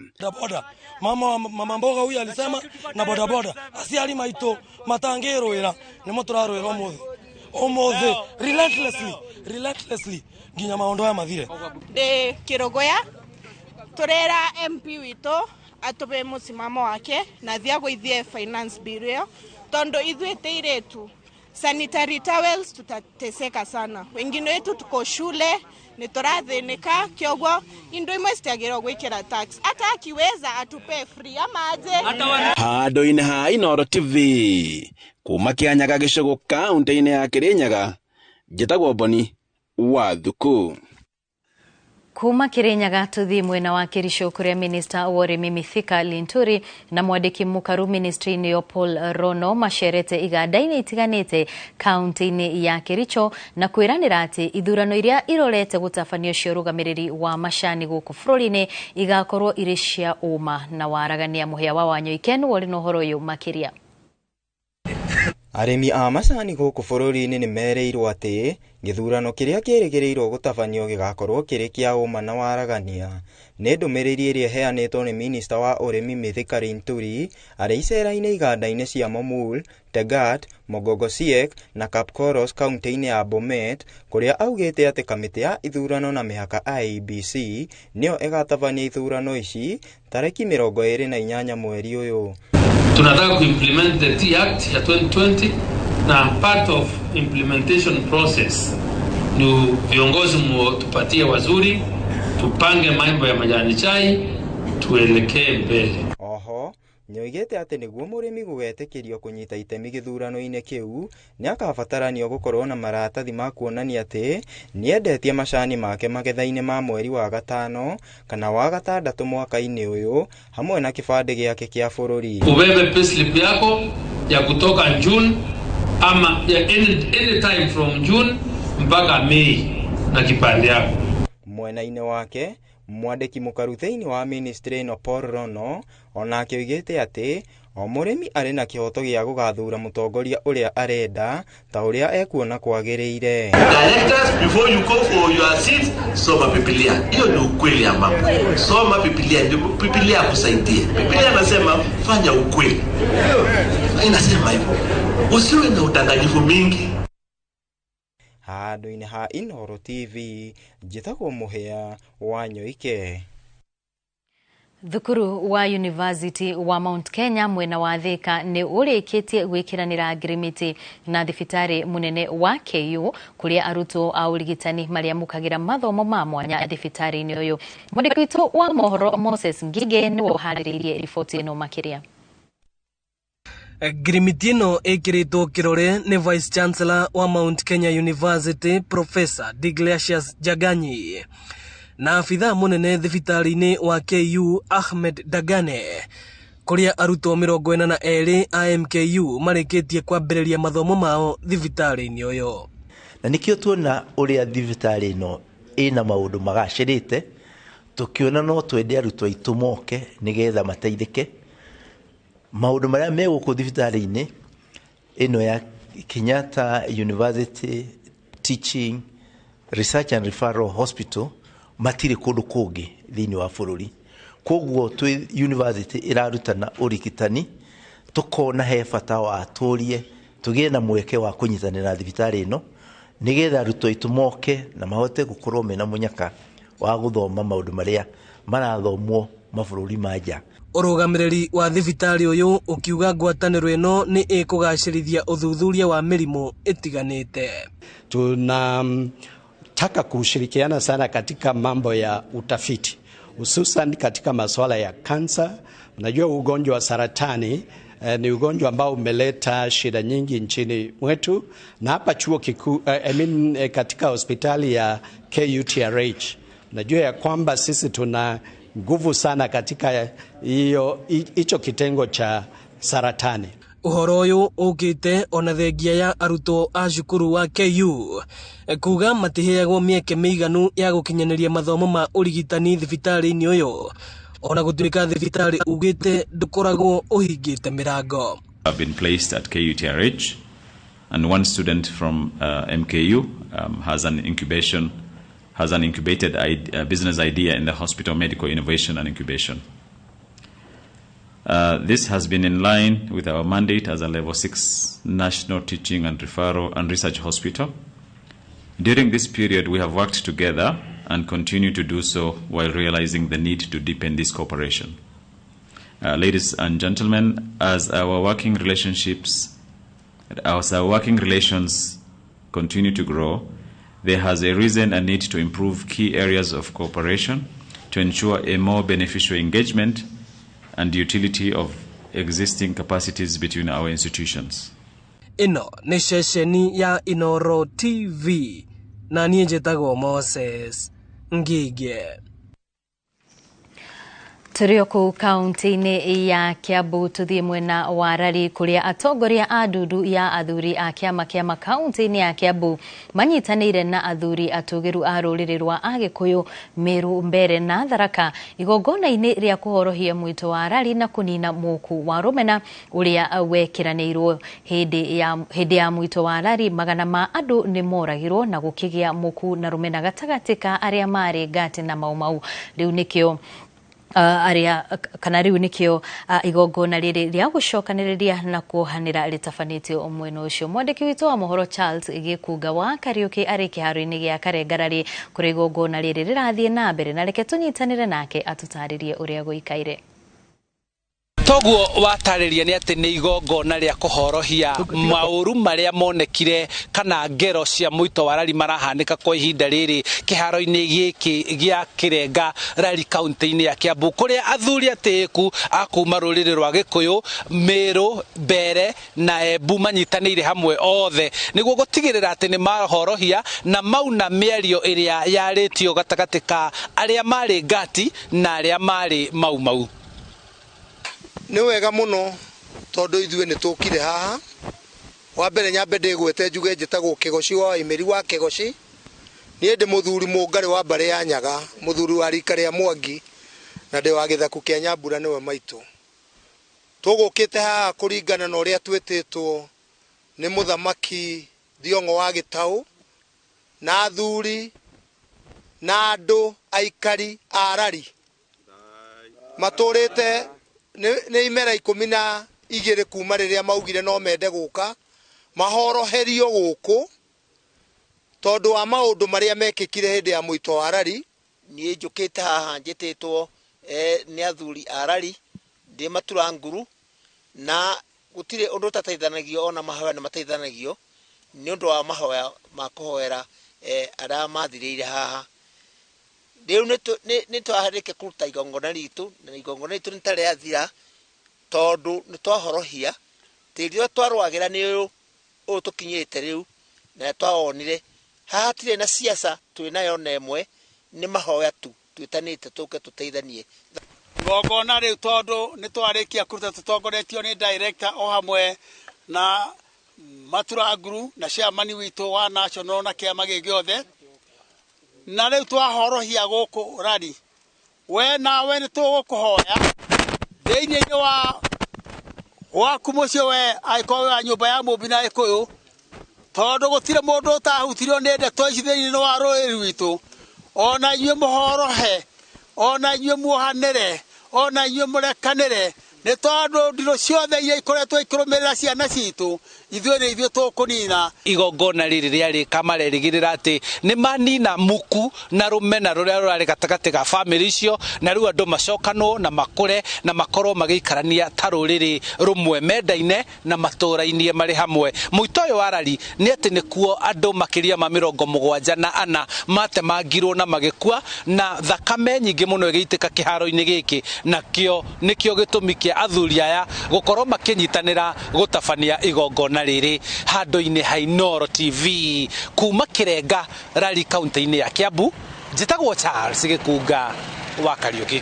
Boda mama mboga huyu alisema na bodaboda aciari maitũ matangĩrũĩra nĩmo tũrarũĩra ũmũthĩ ũmũthĩ relentlessly nginya maũndũ aya mathire. Ndĩ Kĩrũgũya tũrera MP witũ atũbe mũsimamo wake na thia gwithie finance bill ĩyo tondu ithuĩ tĩirĩtu sanitary towels tutateseka sana, wengine wetu tuko shule ni tũrathĩnĩka, kĩoguo indo imwe citiagĩrĩirwo gwĩkĩra tax, hata akiweza atupe free ama aje. Handũ-inĩ ha Inooro TV kuma Kĩanyaga gĩcũgũ kaunti-inĩ ya Kĩrĩnyaga, njĩtagwo Boni wa Thuku. Kuma Kĩrĩnyaga tũthiĩ mwena wa Kericho kũrĩa minista wa ũrĩmi Mithika Linturi na mwandĩki mũkaru ministry-inĩ ĩyo Paul Rono macerete iganda-inĩ itiganĩte kaunti-inĩ ya Kericho na kwĩranĩra atĩ ithurano iria irorete gũtabanio cia ũrũgamĩrĩri wa macani gũkũ bũrũri-inĩ igakorwo irĩ cia ũma na waragania. Mũhĩa wa Wanyoike nĩwe ũrĩ na ũhoro ũyũ makĩria. Arĩmi a macani gũkũ bũrũri-inĩ nĩ merĩirwo atĩ gĩthurano kĩrĩa kĩrĩgĩrĩirwo gũtabanio gĩgakorwo kĩrĩ kĩa ũma na waragania. Nĩ ndũmĩrĩri ĩrĩa ĩheanĩtwo nĩ minista wa ũrĩmi Mithika Linturi arĩ icera-inĩ iganda-inĩ cia Momul, Tegat, Mogogosiek na Kapkoros kaunti-inĩ ya Bomet, kũrĩa augĩte atĩ kamĩtĩ ya ithurano na mĩhaka IEBC nĩyo ĩgatabania ithurano ici tarĩki 28 mweri ũyũ. Tunataka kuimplement the Tea Act ya 2020 na part of implementation process ni viongozi mutupatie wazuri, tupange mambo ya majani chai, Tuelekee mbele. Oho nĩoigĩte atĩ nĩguo mũrĩmi gũgetĩkĩrio kũnyita itemi gĩthurano-inĩ kĩu nĩakabataranio gũkorwo na maratathi ma kuonania atĩ nĩendetie macani make magetha-inĩ ma mweri wa gatano kana wa gatandatũ mwaka-inĩ ũyũ hamwe na kĩbandĩ gĩake kĩa bũrũri. Ubebe payslip yako ya kutoka June ama ya any time from June mpaka Mei na kipande yako. Mwena-inĩ wake mwandĩki mũkaru thĩinĩ wa ministry ĩno Paul Rono onake oigĩte atĩ o mũrĩmi arĩ na kĩhoto gĩa gũgathura mũtongoria ũrĩa arenda ta ũrĩa ekuona kwagĩrĩire. Directors, before you go for your seat, soma Biblia. Hiyo ni ukweli ya mambo. Soma Biblia, ndio Biblia akusaidie. Biblia inasema fanya ukweli. Inasema hivyo. Usiwe na udanganyifu mingi. Handũ-inĩ ha Inooro TV njĩtagwo Mũhĩa wa Nyoike. Thukuru wa University wa Mount Kenya mwena wa Thika nĩ ũrĩkĩtie gwĩkĩranĩra ngirimiti na thibitarĩ mũnene wa KU kũrĩa arutwo a ũrigitani marĩamũkagĩra mathomo ma mwanya thibitarĩ-inĩ ũyũ. Mwandĩki witũ wa mohoro Moses Ngige nĩwe ũharĩrĩirie riboti ĩno makĩria. Ngirimiti ĩno ĩkĩrĩtwo kĩrore nĩ Vice Chancellor wa Mount Kenya University Professor Deogratius Jaganyi na abithaa mũnene thibitarĩ-inĩ wa KU Ahmed Dagane kũrĩa arutwo 42 a MKU marĩkĩtie kwambĩrĩria mathomo mao thibitarĩ-inĩ ũyũ. Na nĩkĩo tuona ũrĩa thibitarĩ ĩno ĩna maũndũ magacĩrĩte, tũkĩona no twende arutwo aitũ moke nĩgetha mateithĩke. Maũndũ marĩa me gũkũ thibitarĩ-inĩ ĩno ya Kenyatta University Teaching Research and Referral Hospital matirĩ kũndũ kũngĩ thĩinĩ wa bũrũri. Koguo twĩ university ĩrarutana ũrigitani, tũkona he bata wa tũrie tũgĩe na mweke wa kũnyitanĩra na thibitarĩ ĩno nĩgetha arutwo aitũ moke na mahote gũkorwo mena mũnyaka wa gũthoma maũndũ marĩa marathomwo mabũrũri ma nja. Ũrũgamĩrĩri wa thibitarĩ ũyũ ũkiuga ngwatanĩro ĩno nĩ ĩkũgacĩrithia ũthuthuria wa mĩrimũ ĩtiganĩte. Tunataka kushirikiana sana katika mambo ya utafiti, hususan katika masuala ya kansa. Unajua ugonjwa wa saratani ni ugonjwa ambao umeleta shida nyingi nchini mwetu, na hapa chuo kikuu katika hospitali ya KUTRH, unajua ya kwamba sisi tuna nguvu sana katika hicho kitengo cha saratani. Ũhoro ũyũ ũkĩte ona thengia ya arutwo a cukuru wa KU kuga matiheagwo mĩeke mĩiganu ya gũkinyanĩria mathomo ma ũrigitani thibitarĩ-inĩ ũyũ, ona gũtuĩka thibitarĩ ugĩte ndũkoragwo ũhingĩte mĩrango. Have been placed at KUTRH, and one student from MKU has an incubated business idea in the hospital medical innovation and incubation. This has been in line with our mandate as a level 6 national teaching and referral and research hospital. During this period, we have worked together and continue to do so while realizing the need to deepen this cooperation. Ladies and gentlemen, as our working relations continue to grow, there has arisen a need to improve key areas of cooperation to ensure a more beneficial engagement and utility of existing capacities between our institutions. Ĩno nĩ ceceni ya Inooro TV na niĩ njĩtagwo Moses Ngige. Tũrĩ o kũu kaunti-inĩ ya Kiambu tũthiĩ mwena wa Rari kũrĩa atongoria a ndundu ya athuri a kĩama kĩa makaunti-inĩ ya Kiambu manyitanĩire na athuri atũgĩru a rũrĩrĩ rwa Agĩkũyũ, Meru, Mbere na Tharaka igongona-inĩ rĩa kũhorohia mwĩto wa Rari na kũnina mũku wa rũmena ũrĩa wekĩranĩirwo hĩndĩ ya mwĩto wa Rari. Magana ma andũ nĩ moragirwo na gũkĩgĩa mũku na rũmena gatagatĩ ka arĩa marĩ Ngati na Mau Mau. Rĩu nĩkĩo rĩu nĩkĩo igongona rĩrĩ rĩa gũcokanĩrĩria na kuohanĩra rĩtabanĩtio mwena ũcio. Mwandĩki witũ wa mohoro Charles Gĩkunga wa Kariũki arĩ kĩharo-inĩ gĩa Karengarari kũrĩa igongona rĩrĩ rĩrathiĩ na mbere, na reke tũnyitanĩre nake atũtarĩrie ũrĩa gũikaire. Toguo watarĩria nĩ atĩ nĩ igongona rĩa kũhorohia maũru marĩa monekire kana ngero cia mũito wa rari marahanĩka kwa ihinda rĩrĩ kĩharo-inĩ gĩkĩ gĩa Kĩrenga Rari kaunti-inĩ ya Kiambu, kũrĩa athuri atĩĩku a kuma rũrĩrĩ rwa Gĩkũyũ, Mĩrũ, Mbere na Embu manyitanĩire hamwe othe nĩguo gũtigĩrĩra atĩ nĩ mahorohia na mauna mĩario ĩrĩa yarĩtio gatagatĩ ka arĩa marĩ ngati na arĩa marĩ mau mau. Nĩ wega mũno tondũ ithuĩ nĩ tũkire haha. Wa mbere nyambe ndĩgwete njuge njĩtagwo Kĩgoci wa Waimĩri wa Kĩgoci. Niĩ ndĩ mũthuri mũngarĩ wa mbarĩ ya Nyaga, mũthuri wa rika rĩa Mwangi, na ndĩ wa gĩthaku kĩa Nyambura nĩwe maitũ. Tũgũkĩte haha kũringana na ũrĩa twĩtĩtwo nĩ mũthamaki Thiong'o wa Gĩtaũ, na athuri na andũ aikari a Rari matũrĩte nĩ imera 12 kuma rĩrĩa maugire no mende gũka mahoroherio gũkũ tondũ wa maũndũ marĩa mekĩkire hĩndĩ ya mũito wa Rari. Niĩ njũkĩte haha njĩtĩtwo nĩ athuri a Rari, ndĩ matura nguru, na gũtirĩ ũndũ ũtateithanagio, ona mahoya nĩ mateithanagio nĩ ũndũ wa mahoya ma kũhoera arĩa mathirĩire haha. Rĩu nĩ twaharĩke kũruta igongona ritũ, na igongona ritũ nĩ ta rĩathira tondũ nĩ twahorohia tĩri ũrĩa twarũagĩra nĩ ũyũ ũyũ tũkinyĩte rĩu, na twawonire haha hatirĩ na siasa twĩ nayo na ĩmwe, nĩ mahoya tu twĩtanĩte tũke tũteithanie. Igongona rĩu tondũ nĩ twarĩkia kũruta tũtongoretio nĩ director o hamwe na matura nguru na chairman witũ wa national na kĩama gĩ gĩothe, na rĩu twahorohia gũkũ Rari. We nawe nĩ tũgũkũhoya thĩinĩ wa waku mũciĩ, we angĩkorwo wĩ wa nyũmba ya Mũmbi na Gĩkũyũ, tondũ gũtirĩ mũndũ ũtahutirio nĩ ndeto ici thĩinĩ wa rũrĩrĩ rwitũ. Ona inyuĩ mũhorohe, ona inyuĩ muohanĩre, ona inyuĩ mũrekanĩre, nĩ tondũ ndirũ ciothe iria ikoretwo ikĩrũmĩrĩra ciana citũ, ithuĩ nĩ ithuĩ tũkũnina. Igongona rĩrĩ rĩarĩka marerĩgĩrĩra atĩ nĩ manina muku na rũmena rũrĩa rũrarĩ gatagatĩ ga bamĩrĩ icio, na rĩu andũ macokanwo na makũre na makorwo magĩikarania ta rũrĩrĩ rũmwe mendaine na matũrainie marĩ hamwe. Mũito ũyũ wa Rari nĩ atĩ nĩkuo andũ makĩria ma 74 matemangirwo na magĩkua, na thakame nyingĩ mũno ĩgĩitĩka kĩharo-inĩ gĩkĩ, nakĩo nĩkĩo gĩtũmi kĩa athuri aya gũkorwo makĩnyitanĩra gũtabania igongona rĩrĩ handũ-inĩ ha Inooro TV kuma Kĩrenga Rari kaunti-inĩ ya Kiambu. Njĩtagwo Charles Gĩkunga wa Kariũki.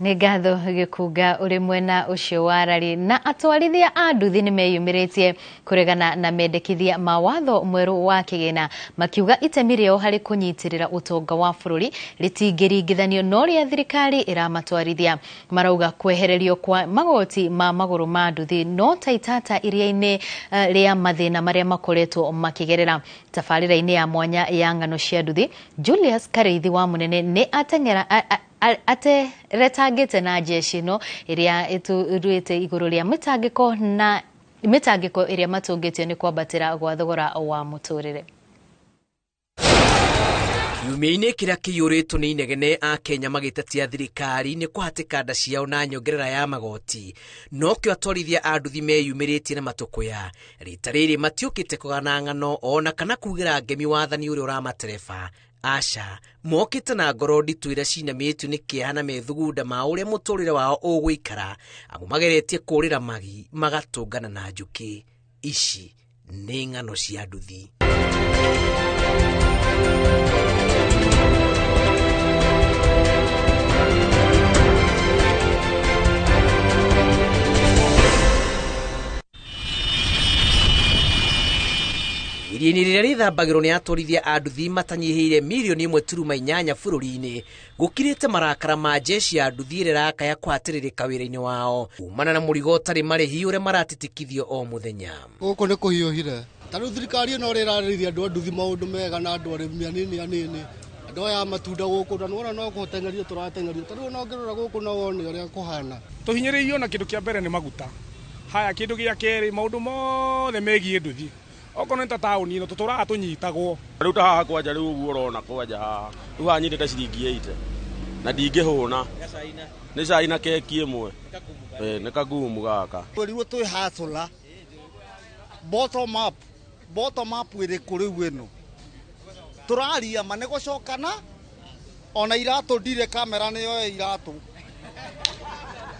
Nĩ ngatho Gĩkunga ũrĩ mwena ũcio wa Rari. Na atwarithia a nduthi nĩ meyumĩrĩtie kũregana na mendekithia ma watho mwerũ wa kĩgĩna, makiuga itemi rĩao harĩ kũnyitĩrĩra ũtonga wa bũrũri rĩtingĩringithanio na ũrĩa thirikari ĩramatwarithia. Marauga kwehererio kwa magoti ma magũrũ ma nduthi no ta itata iria-inĩ rĩa mathĩna marĩa makoretwo makĩgerera. Tabarĩra-inĩ ya mwanya ya ng'ano cia nduthi, Julius Karĩithi wa Mũnene nĩ ateng'era ateretangĩte na jeshi ĩno ĩrĩa ĩtũruĩte igũrũ rĩa mĩtangĩko na mĩtangĩko ĩrĩa matũngĩtio nĩ kwambatĩra gwa thogora wa mũtũrĩre. Kiumia-inĩ kĩrĩa kĩiyũrĩtwo nĩ inegene a Kenya magĩtetia thirikari nĩ kũhatĩka nda ciao na nyongerera ya magoti, nokĩo atwarithia a nduthi meyumĩrĩtie na matũkũya. Rita rĩrĩ matiũkĩte kũgana ng'ano ona kana kugĩra ngemi wathani ũrĩa ũramatereba. Aca, mokĩte na ngoro nditũ iria cinamĩtio nĩ kĩeha na methugunda ma ũrĩa mũtũrĩre wao ũgũikara, amu mageretie kũrĩra magi magatũngana na njũkĩ. Ici nĩ ng'ano cia nduthi. Iria-inĩ rĩrĩa rĩthambagĩrwo nĩ atwarithia a nduthi matanyihĩire mirioni 1.8 bũrũri-inĩ, gũkirĩte marakara ma jeshi ya nduthi ĩrĩa ĩrakaya kũhatĩrĩrĩka wĩra-inĩ wao kumana na mũrigo ũtarĩ marĩhi ũrĩa maratitikithio o mũthenya. Gũkũ nĩ kũhiũhire. Ta rĩu thirikari ĩno ũrĩa ĩrarĩrĩria andũ a nduthi maũndũ mega na andũ arĩmi anini anini, andũ aya a matunda gũkũ, na nĩwona no kũteng'erio tũrateng'erio. Ta rĩu ona ũngĩrora gũkũ no wone ũrĩa kũhana. Tũhinyĩrĩirio na kĩndũ kĩa mbere nĩ maguta. Haya, kĩndũ gĩa kerĩ maũndũ mothe megiĩ nduthi. Okorwo nĩ ta taũni ĩno tũtũraga tũnyitagwo. Rĩu ta haha kwanja rĩu ũguo ũrona kwanja haha, rĩu haha nyitĩte ciringi 80. Na ndingĩhũna. Nĩ cai na keki ĩmwe. Nĩ kagumu gaka. Twerirwo twĩ hasũla bottom up, bottom up ĩrĩkũ rĩu ĩno tũraria ma nĩ gũcokana ona iratũ ndirĩ kamera nĩyoe iratũ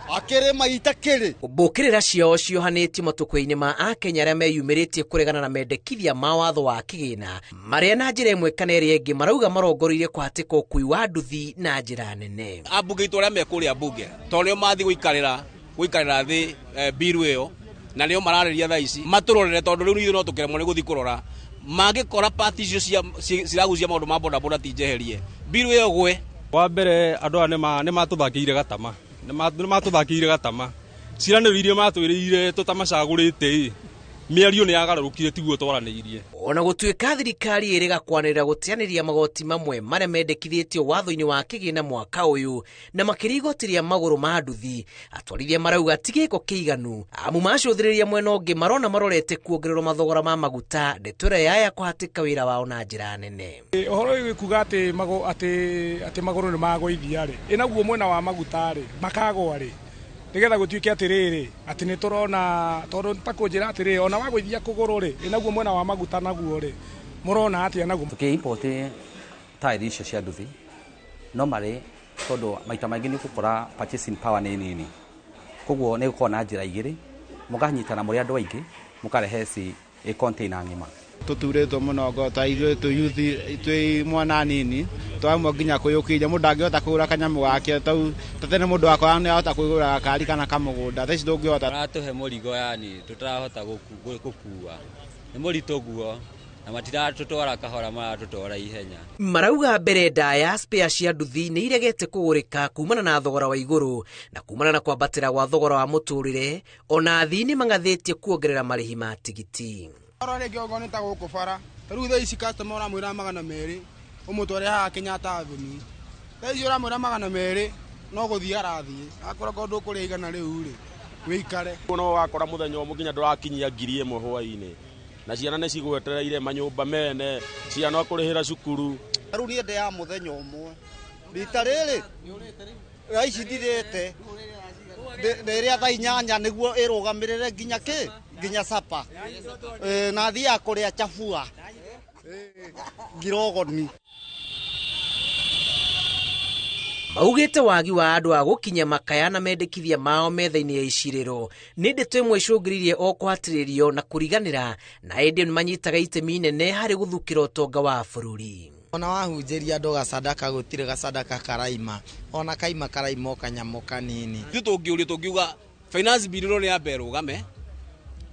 akĩrĩ maita kĩrĩ. Mbũkĩrĩra ciao ciohanĩtio matukũ-inĩ ma Akenya arĩa meyumĩrĩtie kũregana na mendekithia ma watho wa kĩgĩna marĩa na njĩra ĩmwe kana ĩrĩa ĩngĩ marauga marongoreirie kũhatĩka ũkui wa nduthi na njĩra nene. Ambunge aitũ arĩa me kũrĩa mbunge tondũ nĩo mathiĩ gũikarĩra thĩ biru ĩyo na nĩo mararĩria thaa ici matũrorere tondũ rĩu ithuĩ no tũkĩremwo nĩ gũthiĩ kũrora mangĩkora pati icio ciragucia maũndũ ma bodaboda ti njeherie biru ĩyo gwe. Wa mbere andũ aya nĩ matũthakĩire gatama, nĩ matũthakĩire gatama, ciranĩro iria matwĩrĩire tũtamacagũrĩte mĩario nĩ yagarũrũkire tiguo twaranĩirie. Ona gũtuĩka thirikari ĩrĩga kwanĩrĩra gũteanĩria magoti mamwe marĩa mendekithĩtio watho-inĩ wa kĩgĩna mwaka ũyũ na makĩria igoti rĩa magũrũ ma nduthi, atwarithia marauga ti gĩko kĩiganu amu macũthĩrĩria mwena ũngĩ marona marorete kuongererwo mathogora ma maguta ndeto ĩrĩa yaya kũhatĩka wĩra wao na njĩra nene. Ũhoro ũyũ kuga atĩ magũrũ nĩ magũithia rĩ, ĩnaguo mwena wa maguta rĩ makagwa rĩ nigetha gũtuĩke atĩrĩrĩ atĩ nĩ tũrona tondũ ta kũnjĩra atĩrĩrĩ ona wagũithia kũgũrũ rĩ ĩnaguo mwena wa maguta naguo rĩ mũrona atĩa naguo. Tũkĩ-import taĩri icio cia nduthi no marĩ tondũ maita maingĩ nĩ ũgũkora purchasing power nĩ nini, koguo nĩ gũkorwo na njĩra igĩrĩ mũkanyitana mũrĩ andũ aingĩ mũkarehe ci container ng'ima. Tũturĩtwo mũno ngoro ta ithuĩ twĩ youth twĩ mwana nini twamwe nginya kwĩyũkĩria mũndũ angĩhota kũgũra kanyamũ gake tau ta tene mũndũ akora nĩ ahota kwĩgũra gakari kana kamũgũnda thaa ici ndũngĩhota. Maratũhe mũrigo yani tũtarahota gũkua nĩ mũritũ guo na matiratũtwara kahora maratũtwara ihenya. Marauga mbere ndaya spare cia nduthi nĩ iregete kũgũrĩka kumana na thogora wa igũrũ na kumana na kwambatĩra gwa thogora wa mũtũrĩre ona athii nĩ mang'athĩtie kuongerera marĩhi ma tigiti. Oro rĩngĩ okorwo nĩ ta gũkũ bara ta rĩu thaa ici customer ũramwĩra 200 ũmũtware haha Kenyatta Avenue, thaa ici ũramwĩra 200 no gũthiĩ arathiĩ akorwo korwo ndũkũrĩa 100 rĩu rĩ wĩikare. No wakora mũthenya ũmwe nginya ndũrakinyia 1000 hwaĩ-inĩ na ciana nĩ cigwetereire manyũmba mene ciana kũrĩhĩra cukuru. Rĩu niĩ ndĩ ya mũthenya ũmwe rita rĩrĩ thaa ici ndirĩte ndĩrĩa thaa 8 nĩguo ĩrũgamĩrĩre nginya kĩ nginya sapa na thiaga kũrĩa chabua ngirogoni. Maugĩte wagi wa andũ a gũkinya makaya na mendekithia mao metha-inĩ ya icirĩro nĩ ndeto ĩmwe icũngĩrĩirie o kũhatĩrĩrio na kũriganĩra na ĩndĩ nĩmanyitaga itemi inene harĩ gũthukĩra ũtonga wa bũrũri. Ona wahunjĩria andũ gasadaka gũtirĩ gasadaka karaima ona kaima karaima o kanyamũ kanini. Ithuĩ tũngĩũrio tũngiuga finance bill ĩno nĩ yambe ĩrũgame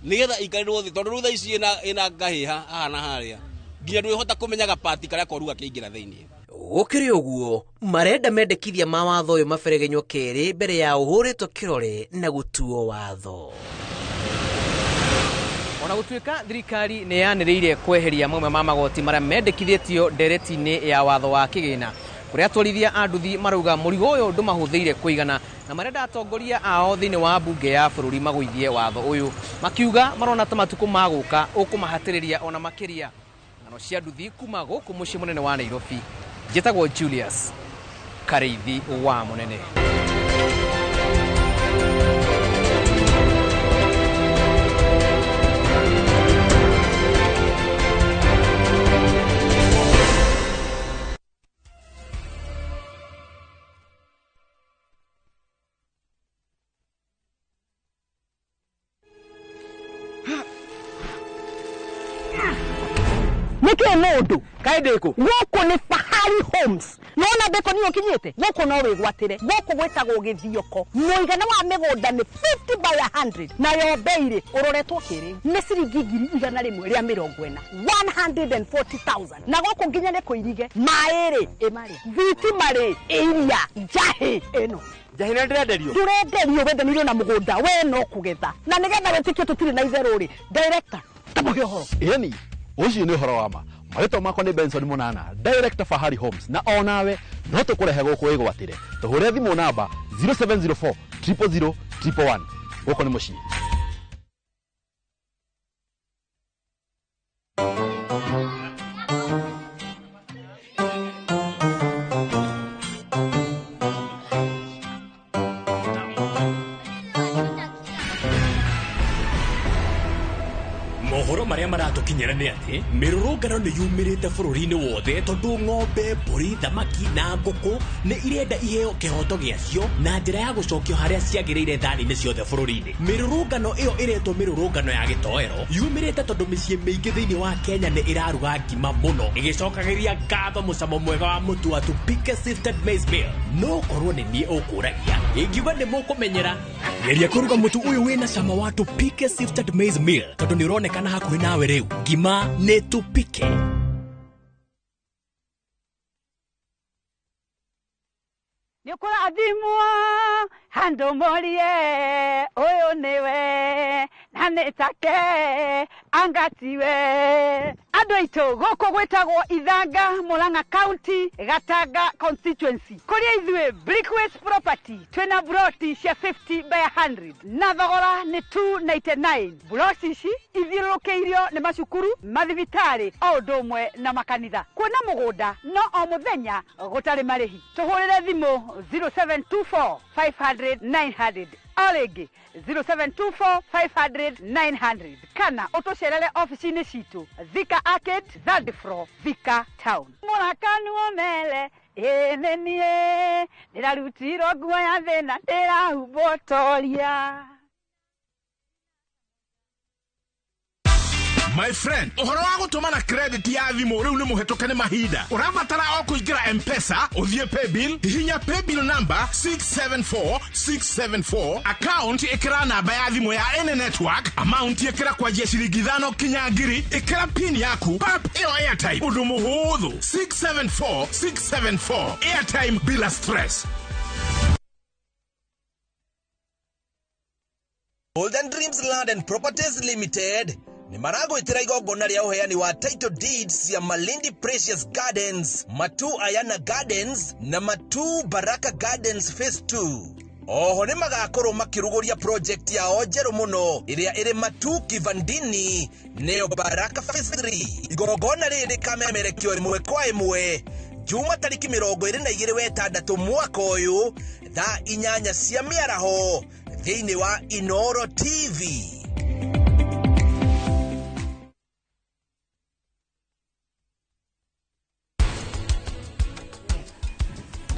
nĩgetha ikarĩrwo thĩ tondũ rĩu thaa ici ĩna ngahĩha haha na harĩa nginya ndwĩhota kũmenya gapati karĩa koru gakĩingĩra thĩinĩ. Gũkĩrĩ ũguo marenda mendekithia ma watho ũyũ maberegenywo kerĩ mbere ya ũhũrĩtwo kĩrore na gũtuo watho. Ona gũtuĩka thirikari nĩ yanĩrĩire kweheria mamwe ma magoti marĩa mendekithĩtio ndereti-inĩ ya watho wa kĩgĩna kũrĩa atwarithia a nduthi marauga mũrigo ũyũ ndũmahũthĩire kũigana na marenda atongoria ao thĩinĩ wa mbunge ya bũrũri magũithie watho ũyũ makiuga marona ta matukũ magũka ũkũmahatĩrĩria ona makĩria. Ng'ano cia nduthi kuma gũkũ mũciĩ mũnene wa Nairobi, njĩtagwo Julius Karĩithi wa Mũnene. Nĩkĩ mũndũ kaĩ ndĩkũ gũkũ nĩ Fahari Homes nona ndĩkũ nĩ ũkinyĩte gũkũ no wĩgwatĩre gũkũ gwĩtagwo Gĩthioko mũigana wa mĩgũnda nĩ 50 by 100 nayo bei rĩ ũroretwo kĩrĩu nĩ ciringi 140,000 140,000 na gũkũ nginya nĩ kũirige maĩ rĩ ĩmarĩa thitima rĩ ĩiria njahĩ ĩno njahĩ nĩ ndĩrenderio ndũrenderio wendanĩirio na mũgũnda we no kũgetha na nĩgetha wĩtĩkie tũtirĩ na itherũ rĩ director tamũhe ũhoro. Ĩni ũcio nĩ ũhoro wa ma. Marĩtwa makwa nĩ Benson Mũnana, director Fahari Homes, na onawe no tũkũrehe gũkũ wĩgwatĩre. Tũhũre thimũ namba 0704 000 111. Gũkũ nĩ mũciĩ. Mohoro marĩa maratũkinyĩra nĩ atĩ mĩrũrũngano nĩ yumĩrĩte bũrũri-inĩ wothe tondũ ng'ombe, mbũri, thamaki na ngũkũ nĩ irenda iheo kĩhoto gĩacio na njĩra ya gũcokio harĩa ciagĩrĩire thani-inĩ ciothe bũrũri-inĩ. Mĩrũrũngano ĩyo ĩretwo mĩrũrũngano ya gĩtoero yumĩrĩte tondũ mĩciĩ mĩingĩ thĩinĩ wa Kenya nĩ ĩraruga ngima mũno ĩgĩcokagĩria ngatho mũcamo mwega wa mũtu wa Tupike Sifted Maize Meal. No korwo nĩ niĩ ũkũragia ingiuga nĩ mũkũmenyera. Geria kũruga mũtu ũyũ wĩna cama wa Tupike Sifted Maize Meal tondũ nĩ ũronekana hakuhĩ nawe rĩu. Ngima nĩ Tupike. Nĩ ũkũrathimwo handũ morie ũyũ nĩwe na nĩ take angatiwe. Andũ aitũ gũkũ gwĩtagwo Ithanga, Murang'a County, Gatanga constituency, kũrĩa ithuĩ Brickways Property twĩna buroti cia 50 by 100 na thogora nĩ 299. Buroti ici ithiũrũrũkĩirio nĩ macukuru, mathibitarĩ o ũndũ ũmwe na makanitha. Kuona mũgũnda no o mũthenya gũtarĩ marĩhi. Tũhũrĩre thimũ 0724 500 900, o rĩngĩ 0724 500 900, kana ũtũcerere ofici-inĩ citũ Thika Arcade, third floor, Thika Town. Mũrakanuo mele ĩĩ nĩ niĩ ndĩrarutirwo nguo ya thĩna ndĩrahumbwo toria. My friend, ũhoro wa gũtũmana credit ya thimũ rĩu nĩ mũhetũke nĩ mahinda. Ũrabatara o kũingĩra M-Pesa, ũthiĩ paybill, hihinya paybill number 674674, account ĩkĩra namba ya thimũ ya any network, amount ĩkĩra kwanjia ciringi 5 kinya 1000, ĩkĩra pin yaku, pap ĩyo airtime, ũndũ mũhũthũ. 674674, airtime bila stress. Golden Dreams Land and Properties Limited nĩ maragwĩtĩra igongona rĩa ũheani wa title deeds cia Malindi Precious Gardens, Matu Ayana Gardens na Matu Baraka Gardens Phase 2. Oho nĩ magakorwo makĩrugũria project yao njerũ mũno ĩrĩa ĩrĩ Matu Kivandini nĩyo Baraka Phase 3. Igongona rĩrĩ rĩkamemerekio ĩmwe kwa ĩmwe Juma tariki 22 wa 6 mwaka ũyũ thaa 8 cia mĩaraho thĩinĩ wa Inoro TV.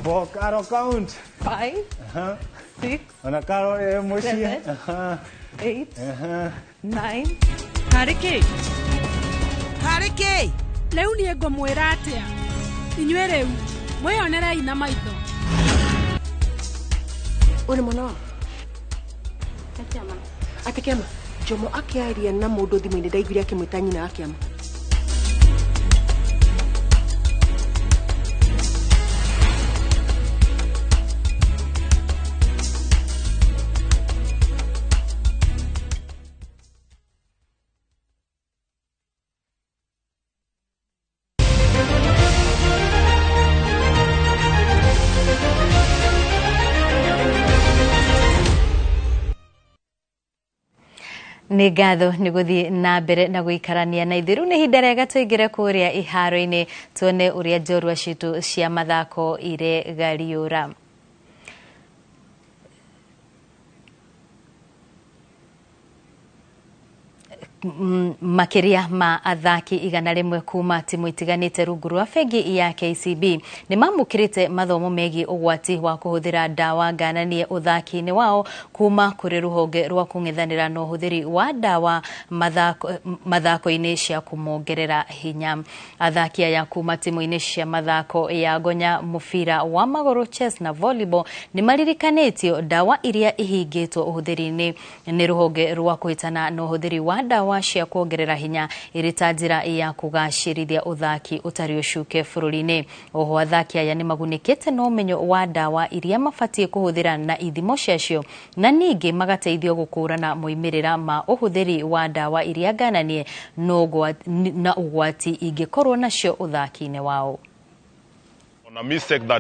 Bokaro count. 5, 6, Ona karo e muciĩ. 7, 8, 9. Harĩ kĩ? Harĩ kĩ? Rĩu niĩ ngũmwĩra atĩa? Inyuĩ rĩu mwĩyonerei na maitho. Ũyũ nĩ mwana wa atĩ kĩama. Jomo akĩaria na mũndũ thimũ-inĩ ndaiguire akĩmwĩta nyina wa kĩama. Nĩ ngatho nĩ gũthiĩ na mbere na gũikarania na ithuĩ. Rĩu nĩ ihinda rĩega tũingĩre kũrĩa iharo-inĩ tuone ũrĩa njorua citũ cia mathako iregariũra. Makĩria ma athaki 100 kuma timu itiganĩte rungu rwa bengi ya KCB nĩ mamũkĩrĩte mathomo megiĩ ũgwati wa kũhũthĩra ndawa ngananie ũthaki-inĩ wao kuma kũrĩ rũhonge rwa kũng'ethanĩra na ũhũthĩri wa ndawa mathako-inĩ cia kũmongerera hinya. Athaki aya kuma timu-inĩ cia mathako ya gonya mũbira wa magũrũ, chess na volleyball nĩ maririkanĩtio ndawa iria ihingĩtwo ũhũthĩri-inĩ nĩ rũhonge rwa kũhĩtana na ũhũthĩri wa ndawa cia kuongerera hinya ĩrĩ ta njĩra ya kũgacĩrithia ũthaki ũtarĩ ũcuke bũrũri-inĩ. Oho athaki aya nĩ magunĩkĩte na ũmenyo wa ndawa iria mabatiĩ kũhũthĩra na ithimo ciacio na ningĩ magateithio gũkũrana moimĩrĩra ma ũhũthĩri wa ndawa iria ngananie na ũgwati ingĩkorwo nacio ũthaki-inĩ wao. On a mistake that